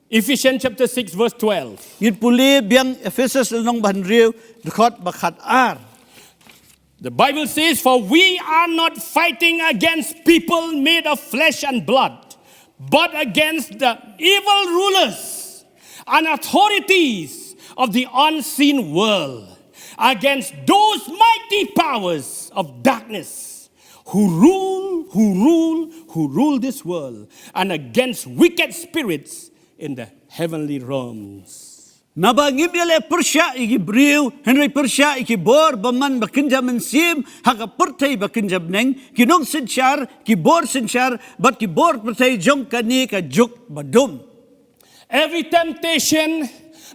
Ephesians chapter six, verse twelve. Ngin pule biang Ephesus lynnong ba hynriew, dkhot ba khatar. The Bible says, "For we are not fighting against people made of flesh and blood, but against the evil rulers and authorities of the unseen world, against those mighty powers of darkness who rule, who rule, who rule this world, and against wicked spirits in the heavenly realms." Naba ngim ïaleh pyrshah ïa ki briew, hynrei pyrshah ïa ki bor bymman ba kynja mynsiem ha ka pyrthei ba kynja bneng, ki nongsynshar, ki bor synshar, bad ki bor pyrthei jong kane ka juk ba dum. Every temptation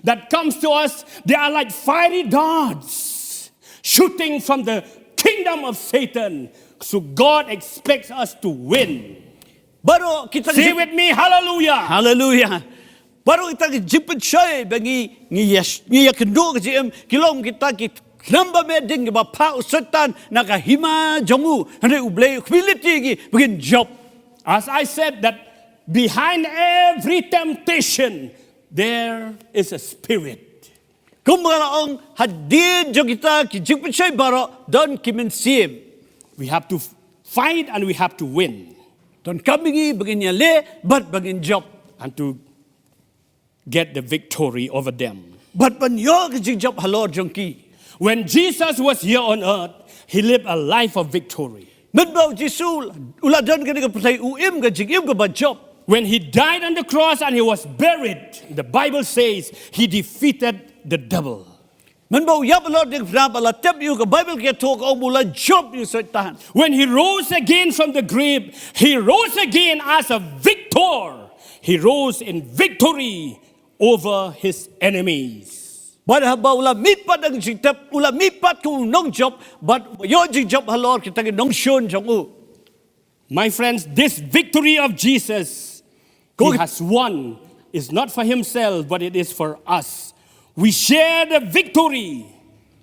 that comes to us, they are like fiery darts shooting from the kingdom of Satan. So God expects us to win. Baroh kita, say with me, hallelujah. Hallelujah. Baroh kita ki jingpynshoi ba ngi, ngi ïa, ngi ïakynduh ka jingim, ki long kita ki khnam ba meh ding ba phah u Soitan na ka hima jong u, hynrei U Blei u khmih lynti ïa ngi ba ngin jop. As I said that behind every temptation there is a spirit. Kumba nga la ong, hadien jong kita ki jingpynshoi baroh don ki mynsiem. We have to fight and we have to win. Donkam ïa ngi ba ngin ïaleh bad ba ngin jop. And to get the victory over them. Bad ban ïoh ka jingjop halor jong ki. When Jesus was here on earth, he lived a life of victory. Mynba u Jisu u la don kane ka pyrthei, u im ka jingim kaba jop. When he died on the cross and he was buried, the Bible says he defeated the devil. Mynba u ïap halor diengphna bad la tep ïa u, ka Baibl ka ïathuh ka ong ba u la jop ïa u Soitan. When he rose again from the grave, he rose again as a victor. He rose in victory over his enemies. Bad haba u la mihpat na ka jingtep, u la mihpat kum u nongjop, bad u ïoh jingjop halor kita ki nongshun jong u. My friends, this victory of Jesus, he Good. has won, is not for himself, but it is for us. We share the victory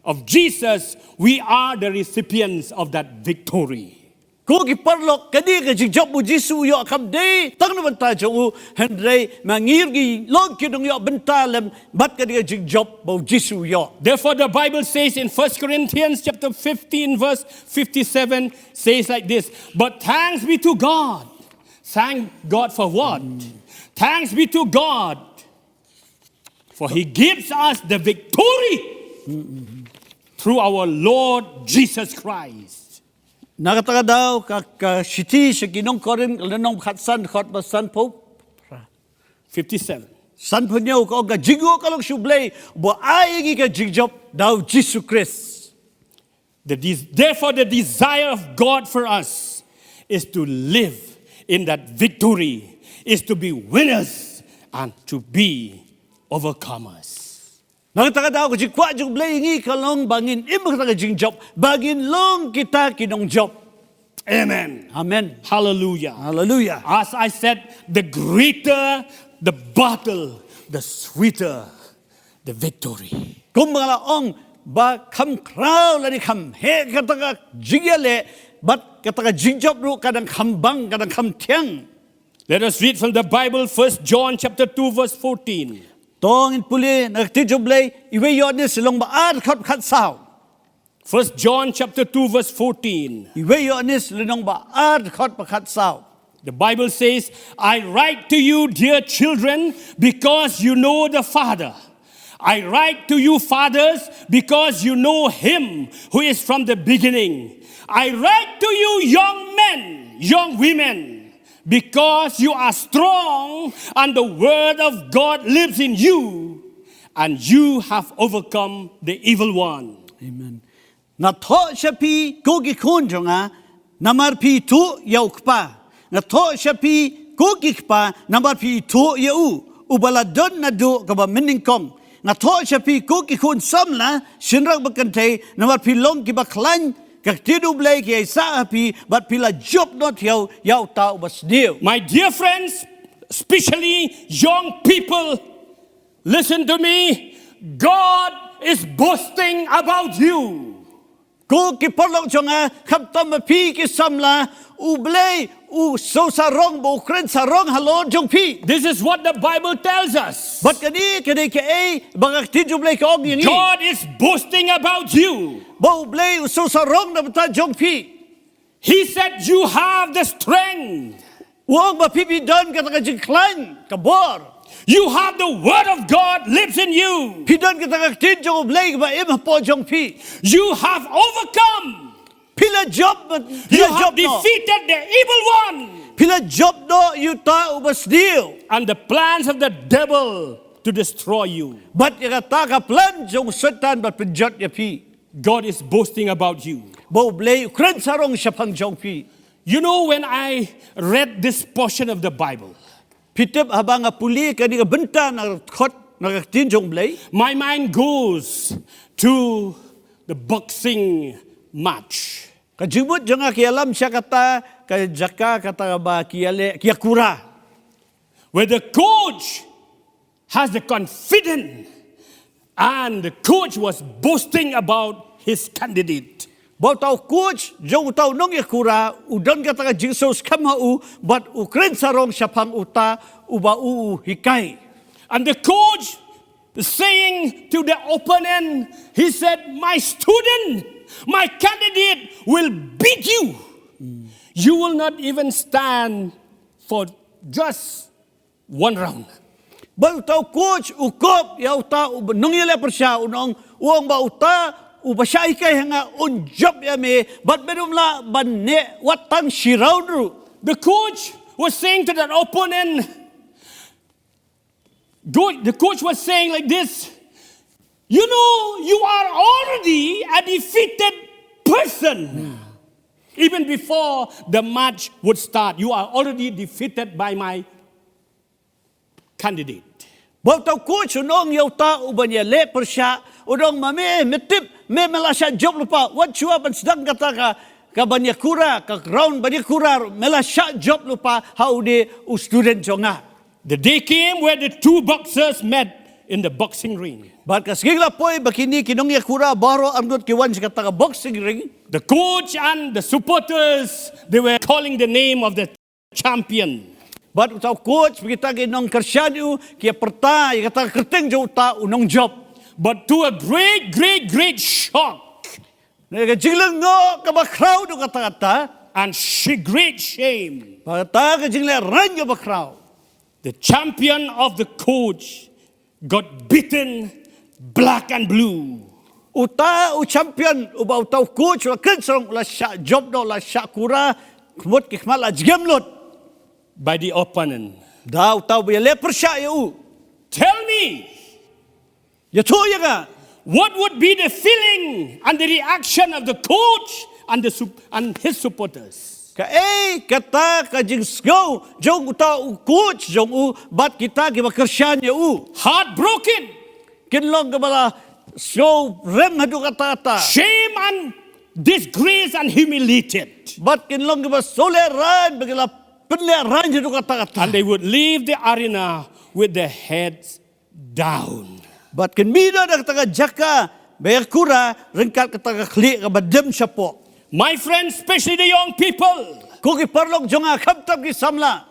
of Jesus. We are the recipients of that victory. Ko ki paralok, kane ka jingjop ba u Jisu u ïoh kam dei tang na bynta jong u, hynrei ma ngi ruh ngi long ki nongïoh bynta lem bad kane ka jingjop ba u Jisu u ïoh. Therefore, the Bible says in First Corinthians chapter fifteen, verse fifty-seven, says like this, "But thanks be to God." Thank God for what? Thanks be to God, for he gives us the victory through our Lord Jesus Christ. Na kata ka daw ka, ka shithi sha ki nong Korinth, lynnong khatsan, dkhot ba sanphew. Fifty-seven. Sanphew hynñiew ka ong, ka jingnguh ka long sha U Blei ba ai ïa ngi ka jingjop da u Jisu Khrist. The des- therefore, the desire of God for us is to live in that victory, is to be winners and to be overcomers. Na kata ka daw ka jingkwah jong U Blei ïa ngi ka long ba ngin im ha kata ka jingjop, ba ngin long kita ki nongjop. Amen. Amen. Hallelujah. Hallelujah. As I said, the greater the battle, the sweeter the victory. Kumba nga la ong, ba kham khraw lane kham heh kata ka jingïaleh bad kata ka jingjop ruh ka dang kham bang, ka dang kham thiang. Let us read from the Bible, First John chapter two, verse fourteen. To ngin pule na ka ktien jong U Blei, Iwei Ïoannis lynnong ba ar, dkhot khatsaw. First John chapter two, verse fourteen. Iwei Ïoannis lynnong ba ar, dkhot ba khatsaw. The Bible says, "I write to you, dear children, because you know the Father. I write to you, fathers, because you know him who is from the beginning. I write to you, young men, young women, because you are strong and the word of God lives in you, and you have overcome the evil one." Amen. Nga thoh sha phi ko ki khun jong nga, namar phi ithuh ïa u kpa. Nga thoh sha phi ko ki kpa, namar phi ithuh ïa u, uba la don naduh kaba mynnyngkong. Nga thoh sha phi ko ki khun samla, shynrang ba kynthei, namar phi long kiba khlaiñ, ka ktien U Blei ka ïaisah ha phi, bad phi la jop noh ïa u, ïa uta uba sniew. My dear friends, especially young people, listen to me. God is boasting about you. Ko ki paralok jong nga, khamtam ma phi ki samla, U Blei u sngewsarong bad u kren sarong halor jong phi. This is what the Bible tells us. Bad kane ka dei kaei ba ka ktien jong U Blei ka ong ïa ngi. God is boasting about you. Ba U Blei u sngewsarong na bynta jong phi. He said, "You have the strength." U ong ba phi, phi don kata ka jingkhlaiñ, ka bor. "You have the word of God lives in you." Phi don kata ka ktien jong U Blei kaba im hapoh jong phi. "You have overcome." Phi la jop, phi You la have jop noh. defeated the evil one. Phi la jop noh ïa uta uba sniew. And the plans of the devil to destroy you. Bad ïa kata ka plan jong u Soitan ban pynjot ïa phi. God is boasting about you. Ba U Blei u kren sarong shaphang jong phi. You know, when I read this portion of the Bible, Phi tip, haba nga pule kane ka bynta na ka dkhot, na ka ktien jong U Blei, my mind goes to the boxing match. Ka jingmut jong nga ka ïalam sha kata ka jaka kata kaba ki ïaleh, ki ïakura. Where the coach has the confidence and the coach was boasting about his candidate. Ba uta u coach jong uta u nongïakura u don kata ka jingsngewskhem ha u, bad u kren sarong shaphang uta uba u, u hikai. And the coach saying to the opponent, he said, "My student, my candidate will beat you. You will not even stand for just one round." Bad uta u coach u kop ïa uta u nongïaleh pyrshah, u ong, u ong ba uta Uba shah hikai ha nga un jop ïa me, bad me dum lah ban neh wat tang shi round ruh. The coach was saying to that opponent, go- the coach was saying like this, "You know, you are already a defeated person. Even before the match would start, you are already defeated by my candidate." Ba uta u coach un ong ïa uta uban ïaleh pyrshah, un ong, "Ma me, me tip, me, me la shah jop lypa, wat shuwa ban sdang kata ka, ka ban ïakura, ka round ban ïakura, me la shah jop lypa ha une u student jong nga." The day came where the two boxers met in the boxing ring. Bad ka sngi la poi ba kine ki nongïakura baroh arngut ki wan sha kata ka boxing ring. The coach and the supporters, they were calling the name of the champion. Bad uta u coach bad kita ki nongkyrshan ïa u ki ïa pyrta ïa kata ka kyrteng jong uta u nongjop. But to a great, great, great shock, na ka jinglyngngoh kaba khraw jong kata kata, and she great shame, bad kata ka jinglehraiñ kaba khraw, the champion of the coach got beaten black and blue. Uta u champion uba uta u coach u la kren sarong u la shah jop noh, u la shah kura, khmut ki khmat la jngai lut, by the opponent. Da uta uba ïaleh pyrshah ïa u. Tell me, ïathuh ïa nga, what would be the feeling and the reaction of the coach and the sup- and his supporters? Kaei kata ka jingsngew jong uta u coach jong u bad kita kiba kyrshan ïa u? Heartbroken. Kin long kiba la sngew rem haduh katta katta. Shame and disgrace and humiliated. Bad kin long kiba sngew lehraiñ, ba ki la pynlehraiñ haduh katta katta. And they would leave the arena with their heads down. Bad kin mih noh na kata ka jaka ba ïakura ryngkat kata ka khlieh kaba dem shapoh. My friends, especially the young people, ko ki paralok jong nga, khamtam ki samla.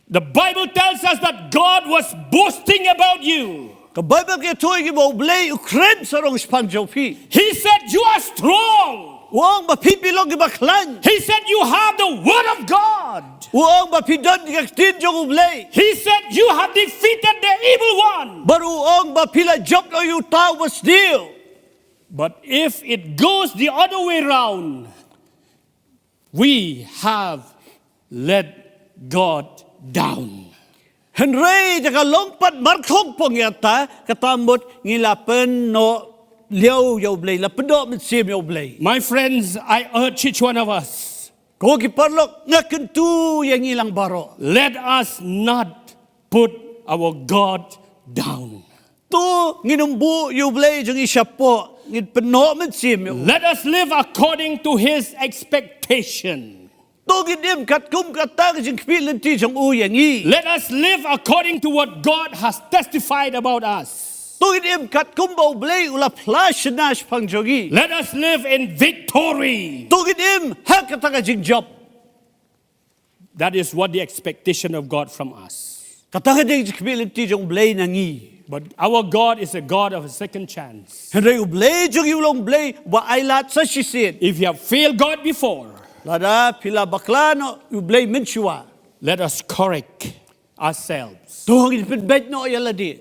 The Bible tells us that God was boasting about you. Ka Baibl ka ïathuh ïa ngi ba U Blei u kren sarong shaphang jong phi. He said, "You are strong." U ong ba phi phi long kiba khlaiñ. He said, "You have the word of God." U ong ba phi don ka ktien jong U Blei. He said, "You have defeated the evil one." Bad u ong ba phi la jop noh ïa uta u basniew. But if it goes the other way round, we have let God down. Hynrei da ka long pat markhongpong ïa kata, kata mut ngi la pynnoh liaw ïa U Blei, la pynnoh mynsiem ïa U Blei. My friends, I urge each one of us, ko ki paralok, nga kyntu ïa ngi lang baroh, let us not put our God down. To ngin ym buh ïa U Blei jong ngi shapoh, ngin pynnoh mynsiem ïa u. Let us live according to his expectation. To ngin im katkum kata ka jingkhmih lynti jong u ïa ngi. Let us live according to what God has testified about us. To ngin im katkum ba U Blei u la phla shynna shaphang jong ngi. Let us live in victory. To ngin im ha kata ka jingjop. That is what the expectation of God from us. Kata ka dei ka jingkhmih lynti jong U Blei na ngi. But our God is a God of a second chance. Hynrei U Blei jong ngi u long U Blei uba ai lad sa shisien. If you have failed God before, lada phi la bakla noh ïa U Blei mynshuwa, let us correct ourselves. To ngin pynbeit noh ïa lade.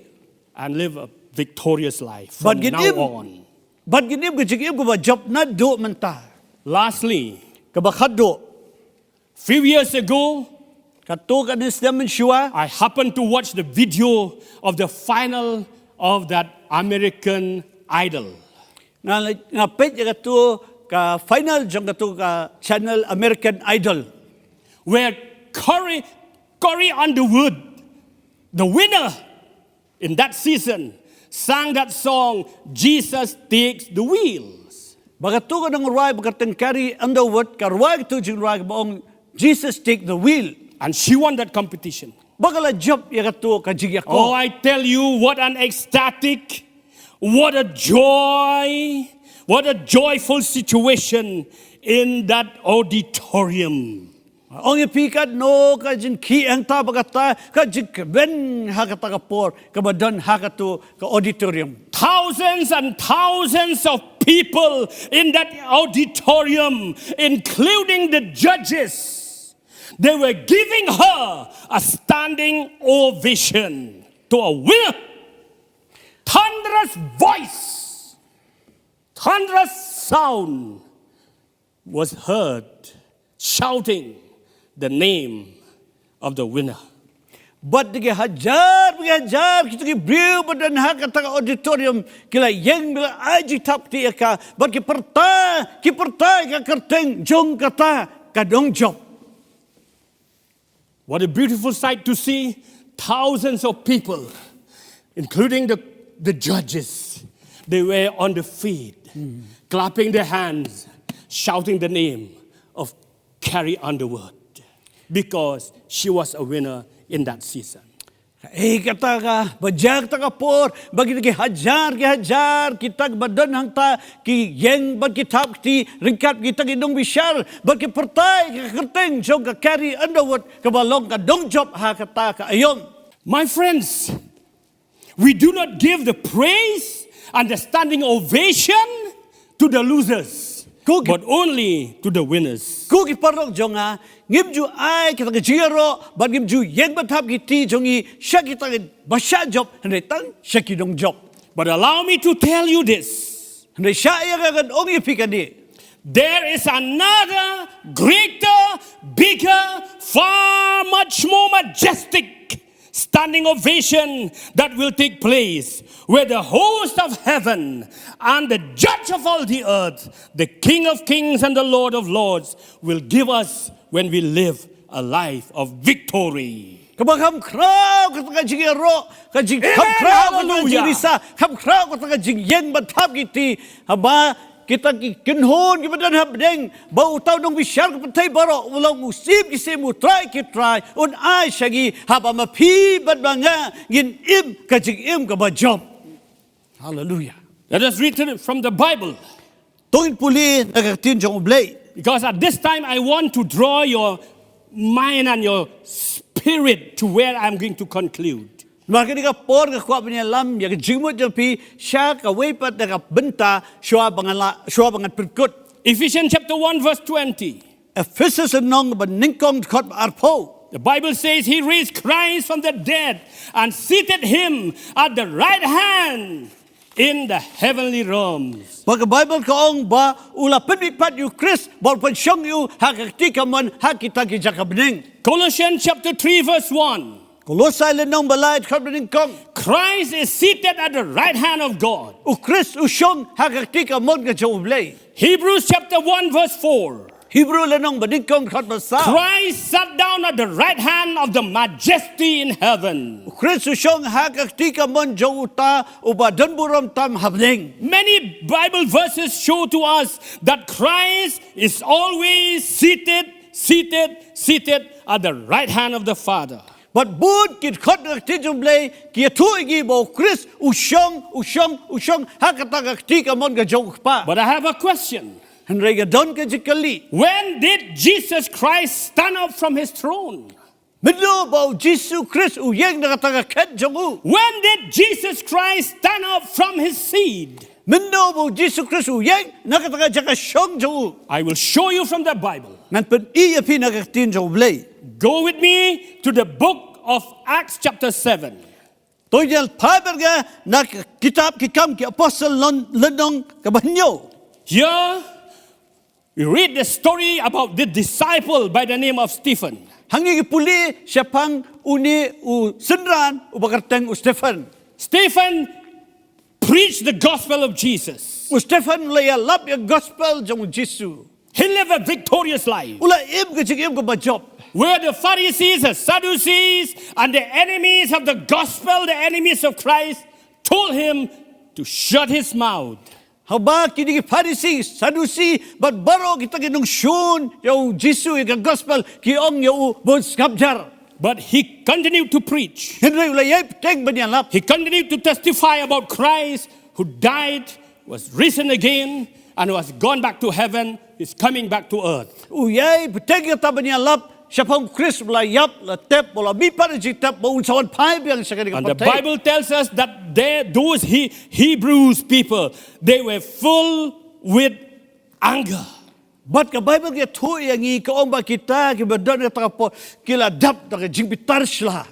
And live a victorious life from now on. Bad ngin im ka jingim kaba jop naduh mynta. Lastly, kaba khatduh, few years ago, katto katne snem mynshuwa, I happened to watch the video of the final of that American Idol. Nga, nga peit ïa katto ka final jong katto ka channel American Idol, where Carrie, Carrie Underwood, the winner in that season, sang that song, "Jesus Takes the Wheels." Ba katto ka nongrwai ba kyrteng Carrie Underwood ka rwai katto ka jingrwai kaba ong, "Jesus Take the Wheel." And she won that competition. Ba ka la jop ïa katto ka jingïakop. Oh, I tell you, what an ecstatic, what a joy, what a joyful situation in that auditorium. Ong ïa phi katno ka jingkhih hangta ba kata ka jingkmen ha kata ka por kaba don ha katto ka auditorium. Thousands and thousands of people in that auditorium, including the judges, they were giving her a standing ovation. To a winner, thunderous voice. thunderous sound was heard shouting the name of the winner. Bad ki hajar, ki hajar, ki tu ki briew ba don ha kata ka auditorium, ki la ïeng ba la ai jingthap kti ïa ka, bad ki pyrta, ki pyrta ïa ka kyrteng jong kata ka dongjop. What a beautiful sight to see. Thousands of people, including the, the judges, they were on the feet, clapping their hands, shouting the name of Carrie Underwood, because she was a winner in that season. Ei, kata ka, ba jia kata ka por, ba kita ki hajar, ki hajar, kita ba don hangta, ki ïeng, ba ki thap kti, ryngkat kita ki nongbishar, ba ki pyrta ïa ka kyrteng jong ka Carrie Underwood, kaba long ka dongjop ha kata ka aïom. My friends, we do not give the praise and the standing ovation to the losers, but only to the winners. Ko ki paralok jong nga, ngim ju ai kata ka jingïaroh, bad ngim ju ïeng ba thap kti jong ngi, sha kita ki ba shah jop, hynrei tang sha ki dongjop. But allow me to tell you this. Hynrei shah ïa nga ngan ong ïa phi kane. There is another greater, bigger, far much more majestic standing ovation that will take place, where the host of heaven and the judge of all the earth, the King of kings and the Lord of lords, will give us when we live a life of victory. Kaba kham khraw kata ka jingïaroh, ka jing kham khraw kata ka jingrisa, kham khraw kata ka jingïeng ba thap kti, haba kita ki kynhun kiba don ha bneng, ba uta u nongbishar ka pyrthei baroh, u long u Syiem ki syiem, u Trai ki trai, un ai sha ngi, haba ma phi bad ma nga ngin im ka jingim kaba jop. Hallelujah. Let us read it from the Bible. To ngin pule na ka ktien jong U Blei. Because at this time I want to draw your mind and your spirit to where I'm going to conclude. Namar kane ka por nga kwah ban ïalam ïa ka jingmut jong phi sha kawei pat na ka bynta shuwa ba ngan la, shuwa ba ngan pynkut. Ephesians chapter one verse twenty. Ephesus lynnong ba nyngkong dkhot ba arphew. The Bible says he raised Christ from the dead and seated him at the right hand in the heavenly realms. Ba ka Bible ka ong ba u la pynmihpat ïa u Khrist, ba u pynshong ïa u ha ka kti kamon ha kita ki jaka bneng. Colossians chapter three verse one. Kolosai lynnong ba lai dkhot ba nyngkong. Christ is seated at the right hand of God. U Khrist u shong ha ka kti kamon ka jong U Blei. Hebrews chapter one verse four. Hebru lynnong ba nyngkong dkhot ba saw. Christ sat down at the right hand of the majesty in heaven. U Khrist u shong ha ka kti kamon jong uta uba don burom tam ha bneng. Many Bible verses show to us that Christ is always seated, seated, seated at the right hand of the Father. Bad bun ki dkhot na ka ktien jong U Blei ki ïathuh ïa ngi ba u Khrist u shong, u shong, u shong ha kata ka kti kamon ka jong u Kpa. But I have a question. Hynrei nga don ka jingkylli. When did Jesus Christ stand up from his throne? Mynno ba u Jisu Khrist u ïeng na kata ka khet jong u? When did Jesus Christ stand up from his seat? Mynno ba u Jisu Khrist u ïeng na kata ka jaka shong jong u? I will show you from the Bible. Ngan pyni ïa phi na ka ktien jong U Blei. Go with me to the book of Acts chapter seven. To ïa phai bad nga na ka kitab Ki Kam ki Apostol lyn, lynnong kaba hynñiew. Here we read the story about the disciple by the name of Stephen. Hangne ngi pule shaphang une u synran uba kyrteng u Stephen. Stephen preached the gospel of Jesus. U Stephen u la ïalap ïa ka gospel jong u Jisu. He lived a victorious life. U la im ka jingim kaba jop. Where the Pharisees, the Sadducees, and the enemies of the gospel, the enemies of Christ, told him to shut his mouth. Haba kine ki Pharisi, Sadusi, bad baroh kita ki nongshun ïa u Jisu ïa ka gospel, ki ong ïa u ba un sngap jar. But he continued to preach. Hynrei u la ïai bteng ban ïalap. He continued to testify about Christ who died, was risen again, and who has gone back to heaven, is coming back to earth. U ïai bteng kata ban ïalap shaphang u Khrist ba la ïap, la tep, ba la mihpat ha ka jingtep, ba un sa wan phai biang sha kane ka pyrthei. And the Bible tells us that they, those he, Hebrews people, they were full with anger. Bad ka Bible ka ïathuh ïa ngi, ka ong ba kita kiba don ha kata ka por ki la dap da ka jingbitar shla.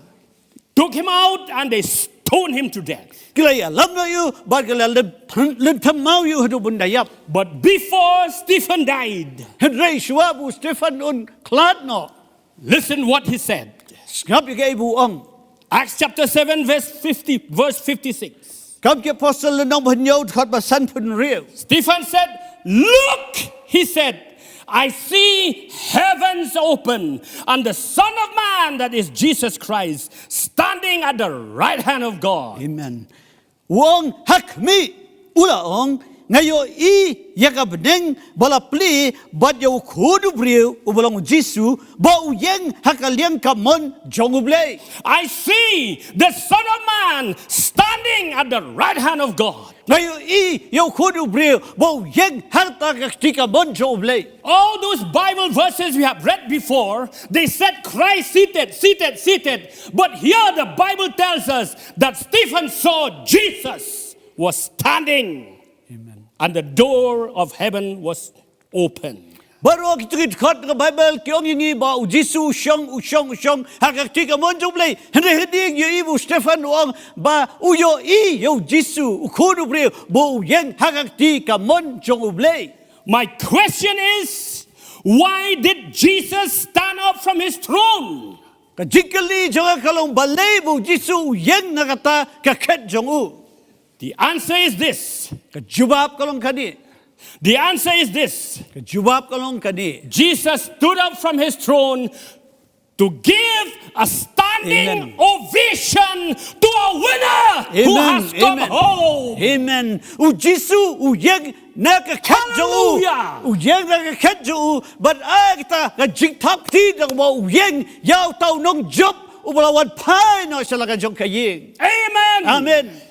Took him out and they stoned stone him to death. Ki la ïalam noh ïa u, bad ki la lyntham, lyntham maw ïa u haduh ba un da ïap. But before Stephen died, Hynrei shuwa ba u Stephen un khlad noh, listen what he said. Sngap ïa kaei ba u ong. Acts chapter seven, verse fifty, verse fifty-six. Kam ki Apostol lynnong ba hynñiew dkhot ba sanphew hynriew. Stephen said, "Look," he said, "I see heavens open, and the Son of Man, that is Jesus Christ, standing at the right hand of God." Amen. U ong ha khmih, u la ong, nga ïohi ïa ka bneng ba la plie, bad ïa u Khun u briew uba long u Jisu, ba u ïeng ha ka liang kamon jong U Blei. I see the Son of Man standing at the right hand of God. Nga ïohi ïa u Khun u briew ba u ïeng ha kata ka kti kamon jong U Blei. All those Bible verses we have read before, they said Christ seated, seated, seated. But here the Bible tells us that Stephen saw Jesus was standing, Amen. And the door of heaven was open. Baroh kito ki dkhot ka Bible ki ong ïa ngi ba u Jisu u shong, u shong, u shong ha ka kti kamon jong U Blei. Hynrei hadien ïohi ba u Stephen u ong ba u ïohi ïa u Jisu, u Khun u briew, ba u ïeng ha ka kti kamon jong U Blei. My question is, why did Jesus stand up from his throne? Ka jingkylli jong nga ka long balei ba u Jisu u ïeng na kata ka khet jong u. The answer is this. Ka jubab ka long kane. The answer is this. Ka jubab ka long kane. Jesus stood up from his throne to give a standing Amen. Ovation to a winner who Amen. Has come Amen. Home. Amen. U Jisu u ïeng na ka khet jong u. Hallelujah. U ïeng na ka khet jong u. Bad ai kata ka jingthap kti da kaba u ïeng ïa uta u nongjop uba la wan phai noh sha la ka jong ka ïing. Amen. Amen.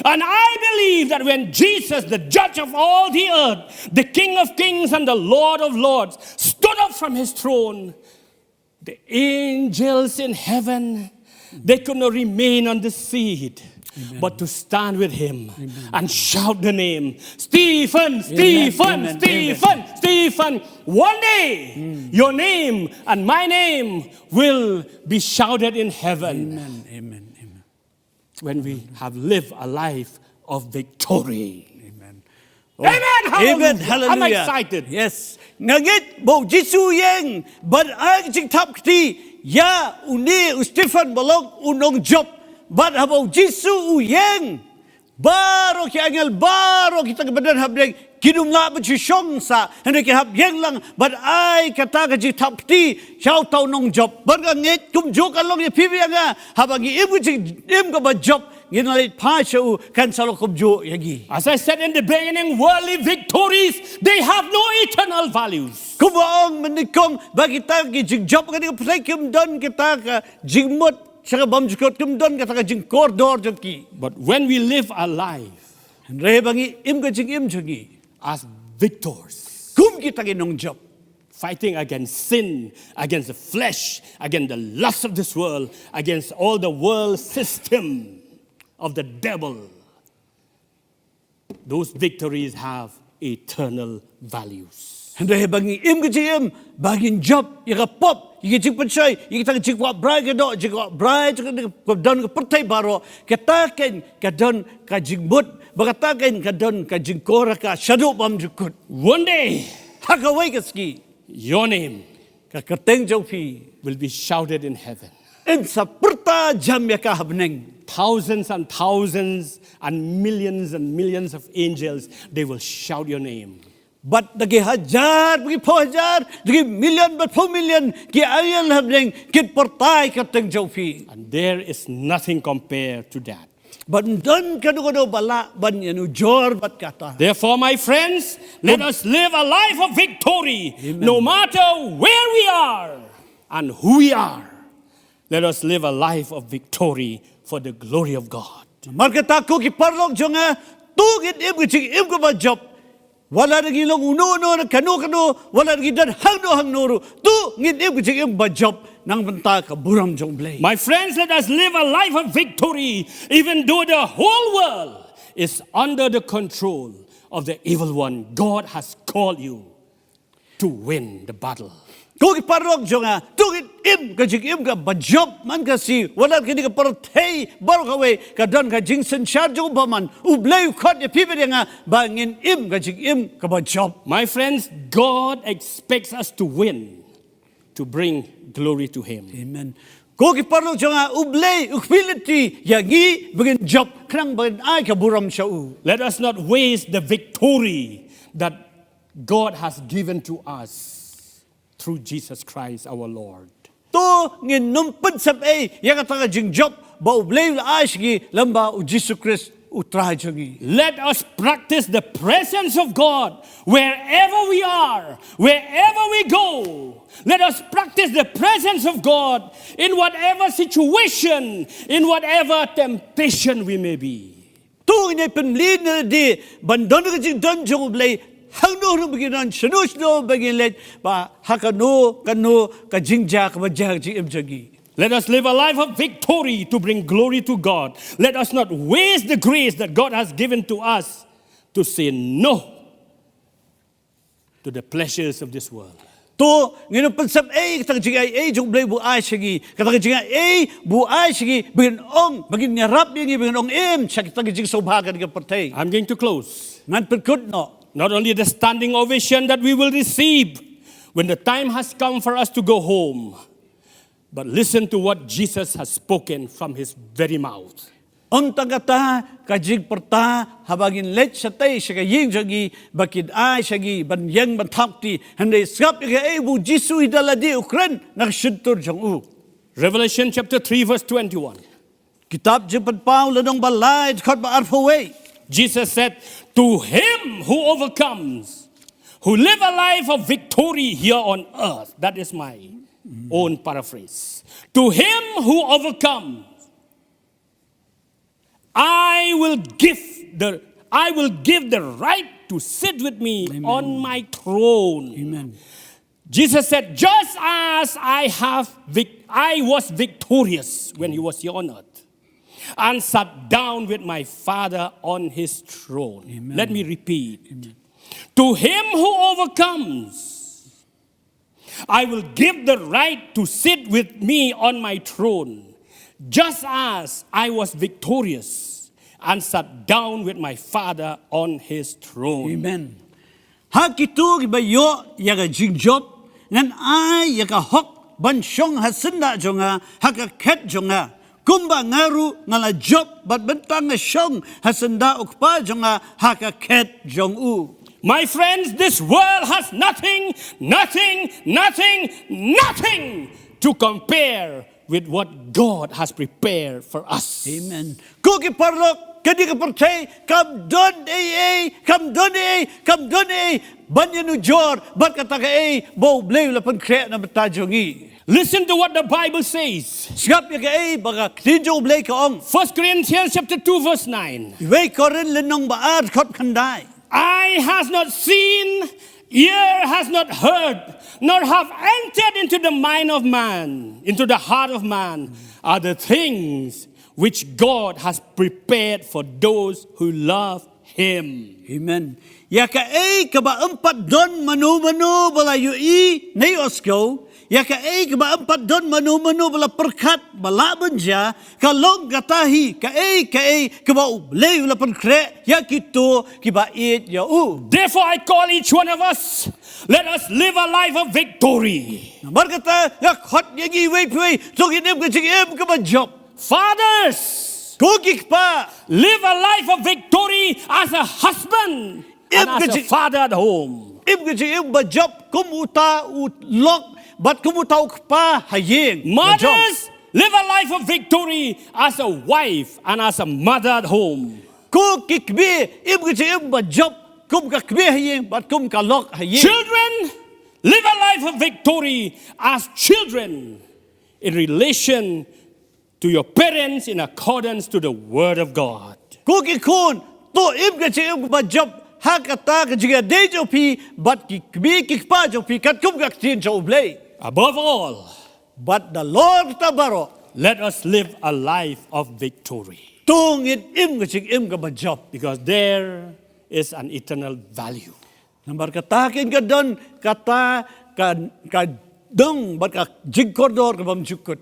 And I believe that when Jesus, the judge of all the earth, the King of kings and the Lord of lords, stood up from his throne, the angels in heaven, they could not remain on the seat, Amen. But to stand with him Amen. And shout the name, "Stephen, Amen. Stephen, Amen. Stephen, Amen. Stephen." One day, Mm. Your name and my name will be shouted in heaven. Amen. Amen. Amen. When we have lived a life of victory. Amen. Amen. Hallelujah. Amen. Hallelujah. I'm excited. Yes. Nga ngeit ba u Jisu u ïeng, bad ai ka jingthap kti ïa une u Stephen ba long u nongjop. Bad haba u Jisu u ïeng, baroh ki angel, baroh kita kiba don ha bneng kim lah ban shu shong sah, hynrei ki hap ïeng lang bad ai kata ka jingthap kti sha uta u nongjop. Bad nga ngeit kumjuh kan long ïa phi bad ïa nga, haba ngi im ka jingim kaba jop, ngin leit phai sha u, kan sa long kumjuh ïa ngi. As I said in the beginning, worldly victories, they have no eternal values. Kumba ong mynnyngkong, ba kita ki jingjop ha kane ka pyrthei kim don kita ka jingmut sha ka bymjukut, kim don kata ka jingkordor jong ki. But when we live our life, hynrei haba ngi im ka jingim jong ngi as victors, kum kita ki nongjop, fighting against sin, against the flesh, against the lust of this world, against all the world system of the devil, those victories have eternal values. Hynrei haba ngi im ka jingim ba ngin jop ïa ka pop, ïa ka jingpynshoi, ïa kita ka jingkwah brai ka doh, jingkwah brai jong ka don ka pyrthei baroh, kata kein ka don ka jingmut, bad kata kein ka don ka jingkordor shaduh bymjukut. One day, ha kawei ka sngi, your name, ka kyrteng jong phi, will be shouted in heaven. In sa pyrta jam ïa ka ha bneng. Thousands and thousands and millions and millions of angels, they will shout your name. Bad da ki hajar, da ki phew hajar, da ki million, bad phew million ki angel ha bneng kin pyrta ïa ka kyrteng jong phi. And there is nothing compared to that. Bad ym don kano kano ba lah ban ïanujor bad kata. Therefore, my friends, let us live a life of victory, Amen. No matter where we are and who we are. Let us live a life of victory for the glory of God. Namar kata ko ki paralok jong nga, to ngin im ka jingim kaba jop. Wat la da ngi long uno uno, kano kano, wat la da ngi don hangno hangno ruh, to ngin im ka jingim ba jop na ka bynta ka burom jong U Blei. My friends, let us live a life of victory, even though the whole world is under the control of the evil one. God has called you. to win the battle. Ko ki paralok jong nga, to ngin im ka jingim kaba jop man ka sngi, wat la kane ka pyrthei baroh kawei ka don ka jingsynshar jong u bymman, U Blei u khot ïa phi bad ïa nga ba ngin im ka jingim kaba jop. My friends, God expects us to win, to bring glory to Him. Amen. Ko ki paralok jong nga, U Blei u kyrpad lynti ïa ngi ba ngin jop, khnang ba ngin ai ka burom sha u. Let us not waste the victory that God has given to us through Jesus Christ our Lord. To ngin ym pynsep ei ïa kata ka jingjop ba U Blei u la ai sha ngi lyngba U Jisu Khrist U Trai jong ngi. Let us practice the presence of God wherever we are, wherever we go. Let us practice the presence of God in whatever situation, in whatever temptation we may be. To ngin ïa pynmlien ïa lade ban don ka jingdon jong U Blei hangno hangno ba ngin don, shano shano ba ngin leit, ba ha kano kano ka jingjia kaba jia ka jingim jong ngi. Let us live a life of victory to bring glory to God. Let us not waste the grace that God has given to us to say no to the pleasures of this world. To ngin ym pynsep ei kata ka jingaiei jong U Blei ba u ai sha ngi, kata ka jingaiei ba u ai sha ngi ba ngin ong, ba ngin ïarap ïa ngi, ba ngin ong im sha kata ka jingsngewbha kane ka pyrthei. I'm going to close. Ngan pynkut noh. Not only the standing ovation that we will receive when the time has come for us to go home, but listen to what Jesus has spoken from His very mouth. Ym tang kata ka jingpyrta haba ngin leit shatei sha ka ïing jong ngi ba kin ai sha ngi ban ïeng ban thap kti, hynrei sngap ïa kaei ba U Jisu hi da lade u kren na ka shyntur jong u. Revelation chapter three, verse twenty-one. Kitab Jingpynpaw lynnong ba lai, dkhot ba arphew wei. Jesus said, "To him who overcomes, who live a life of victory here on earth," that is my own paraphrase. "To him who overcomes, I will give the I will give the right to sit with me Amen. On my throne." Amen. Jesus said, "Just as I have vic- I was victorious when He was here on earth, and sat down with my Father on His throne." Amen. Let me repeat. Amen. "To him who overcomes, I will give the right to sit with me on my throne, just as I was victorious and sat down with my Father on his throne." Amen. Ha kito kiba ïoh ïa ka jingjop, ngan ai ïa ka hok ban shong ha syndah jong nga ha ka khet jong nga, kumba nga ruh nga la jop bad mynta nga shong ha syndah U Kpa jong nga ha ka khet jong u. My friends, this world has nothing, nothing, nothing, nothing to compare with what God has prepared for us. Amen. Ko ki paralok, kane ka pyrthei kam don ei ei, kam don ei ei, kam don ei ei ban ïanujor bad kata kaei ba U Blei u la pynkhreh na bynta jong ngi. Listen to what the Bible says. Sngap ïa kaei ba ka ktien jong U Blei ka ong. First Corinthians chapter two verse nine. Wei Korinth lynnong ba ar dkhot khyndai. "Eye has not seen, ear has not heard, nor have entered into the mind of man, into the heart of man, are the things which God has prepared for those who love him." Amen. Ïa kaei kaba ym pat don mano mano ba la ïohi ne ïohsngew, ïa kaei kaba ym pat don mano mano ba la pyrkhat ba lah ban jia, ka long kata hi kaei kaei kaba U Blei u la pynkhreh ïa kito kiba ïeit ïa u. Therefore, I call each one of us, let us live a life of victory. Namar kata nga khot ïa ngi iwei pa iwei, to ngin im ka jingim kaba jop. Fathers, ko ki kpa, live a life of victory as a husband and as a father at home. Im ka jingim ba jop kum uta u lok bad kum uta u kpa ha ïing. Ba jop. Mothers, live a life of victory as a wife and as a mother at home. Ko ki kmie, im ka jingim ba jop kum ka kmie ha ïing bad kum ka lok ha ïing. Children, live a life of victory as children in relation to your parents in accordance to the word of God. Ko ki khun, to im ka jingim ba jop ha kata ka jingïadei jong phi bad ki kmie ki kpa jong phi katkum ka ktien jong U Blei. Above all, bad nalor kata baroh, let us live a life of victory. To ngin im ka jingim kaba jop. Because there is an eternal value. Namar kata kein ka don kata ka, ka dong bad ka jingkordor ka bym jukut.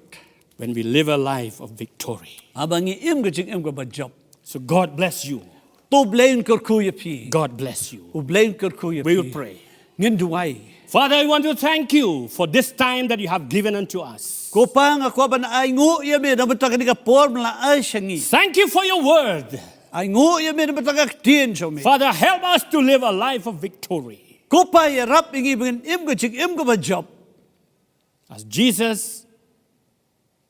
When we live a life of victory. Haba ngi im ka jingim ka ba jop. So God bless you. To U Blei un kyrkhu ïa phi. God bless you. U Blei un kyrkhu ïa phi. We will pray. Ngin duwai. Father, I want to thank you for this time that you have given unto us. Ko Pa, nga kwah ban ai nguh ïa me na bynta kane ka por me la ai sha ngi. Thank you for your word. Ai nguh ïa me na bynta ka ktien jong me. Father, help us to live a life of victory. Ko Pa, ïarap ïa ngi ba ngin im ka jingim ka ba jop. As Jesus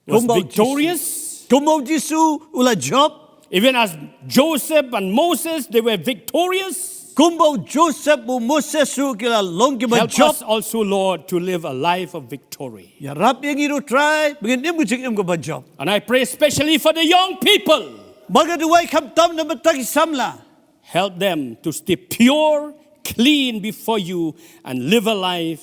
was victorious. Kumba u Jisu u la jop. Even as Joseph and Moses, they were victorious. Kumba u Joseph, u Moses ruh ki la long ki ba jop. Help us also, Lord, to live a life of victory. Ïarap ïa ngi ruh Trai ba ngin im ka jingim ka ba jop. And I pray especially for the young people. Bad nga duwai khamtam na bynta ki samla. Help them to stay pure, clean before you and live a life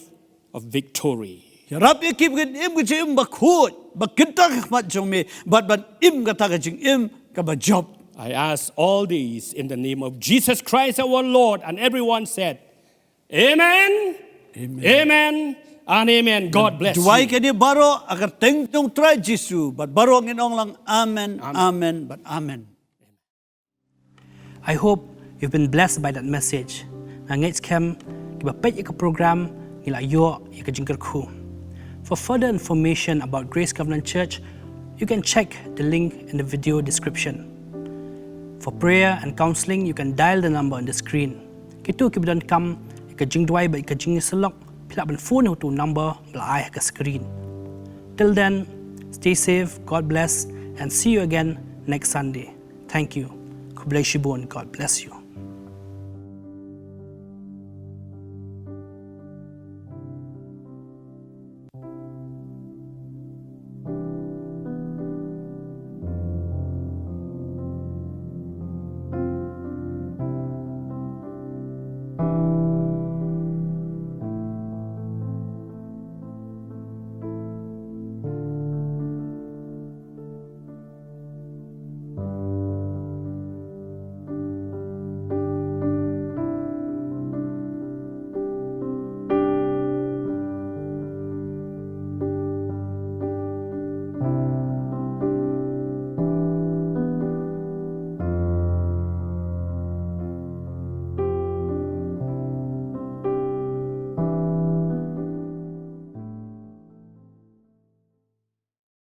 of victory. Ïarap ïa ki ba ngin im ka jingim ba khuid, ba kynta ha khmat jong me, bad ban im kata ka jingim ka ba jop. I ask all these in the name of Jesus Christ our Lord, and everyone said, Amen, Amen, and Amen. God bless you. Duwai kane baroh ha ka kyrteng jong u Trai Jisu, bad baroh ngin ong lang Amen, Amen, bad Amen. I hope you've been blessed by that message. Nga ngeit skhem kiba peit ïa ka program ngi la ïoh ïa ka jingkyrkhu. For further information about Grace Covenant Church, you can check the link in the video description. For prayer and counseling, you can dial the number on the screen. Kito kiba donkam ïa ka jingduwai bad ïa ka jingïasyllok, phi lah ban phone ïa uto u number ba la ai ha ka screen. Till then, stay safe, God bless, and see you again next Sunday. Thank you. Khublei shibun, God bless you.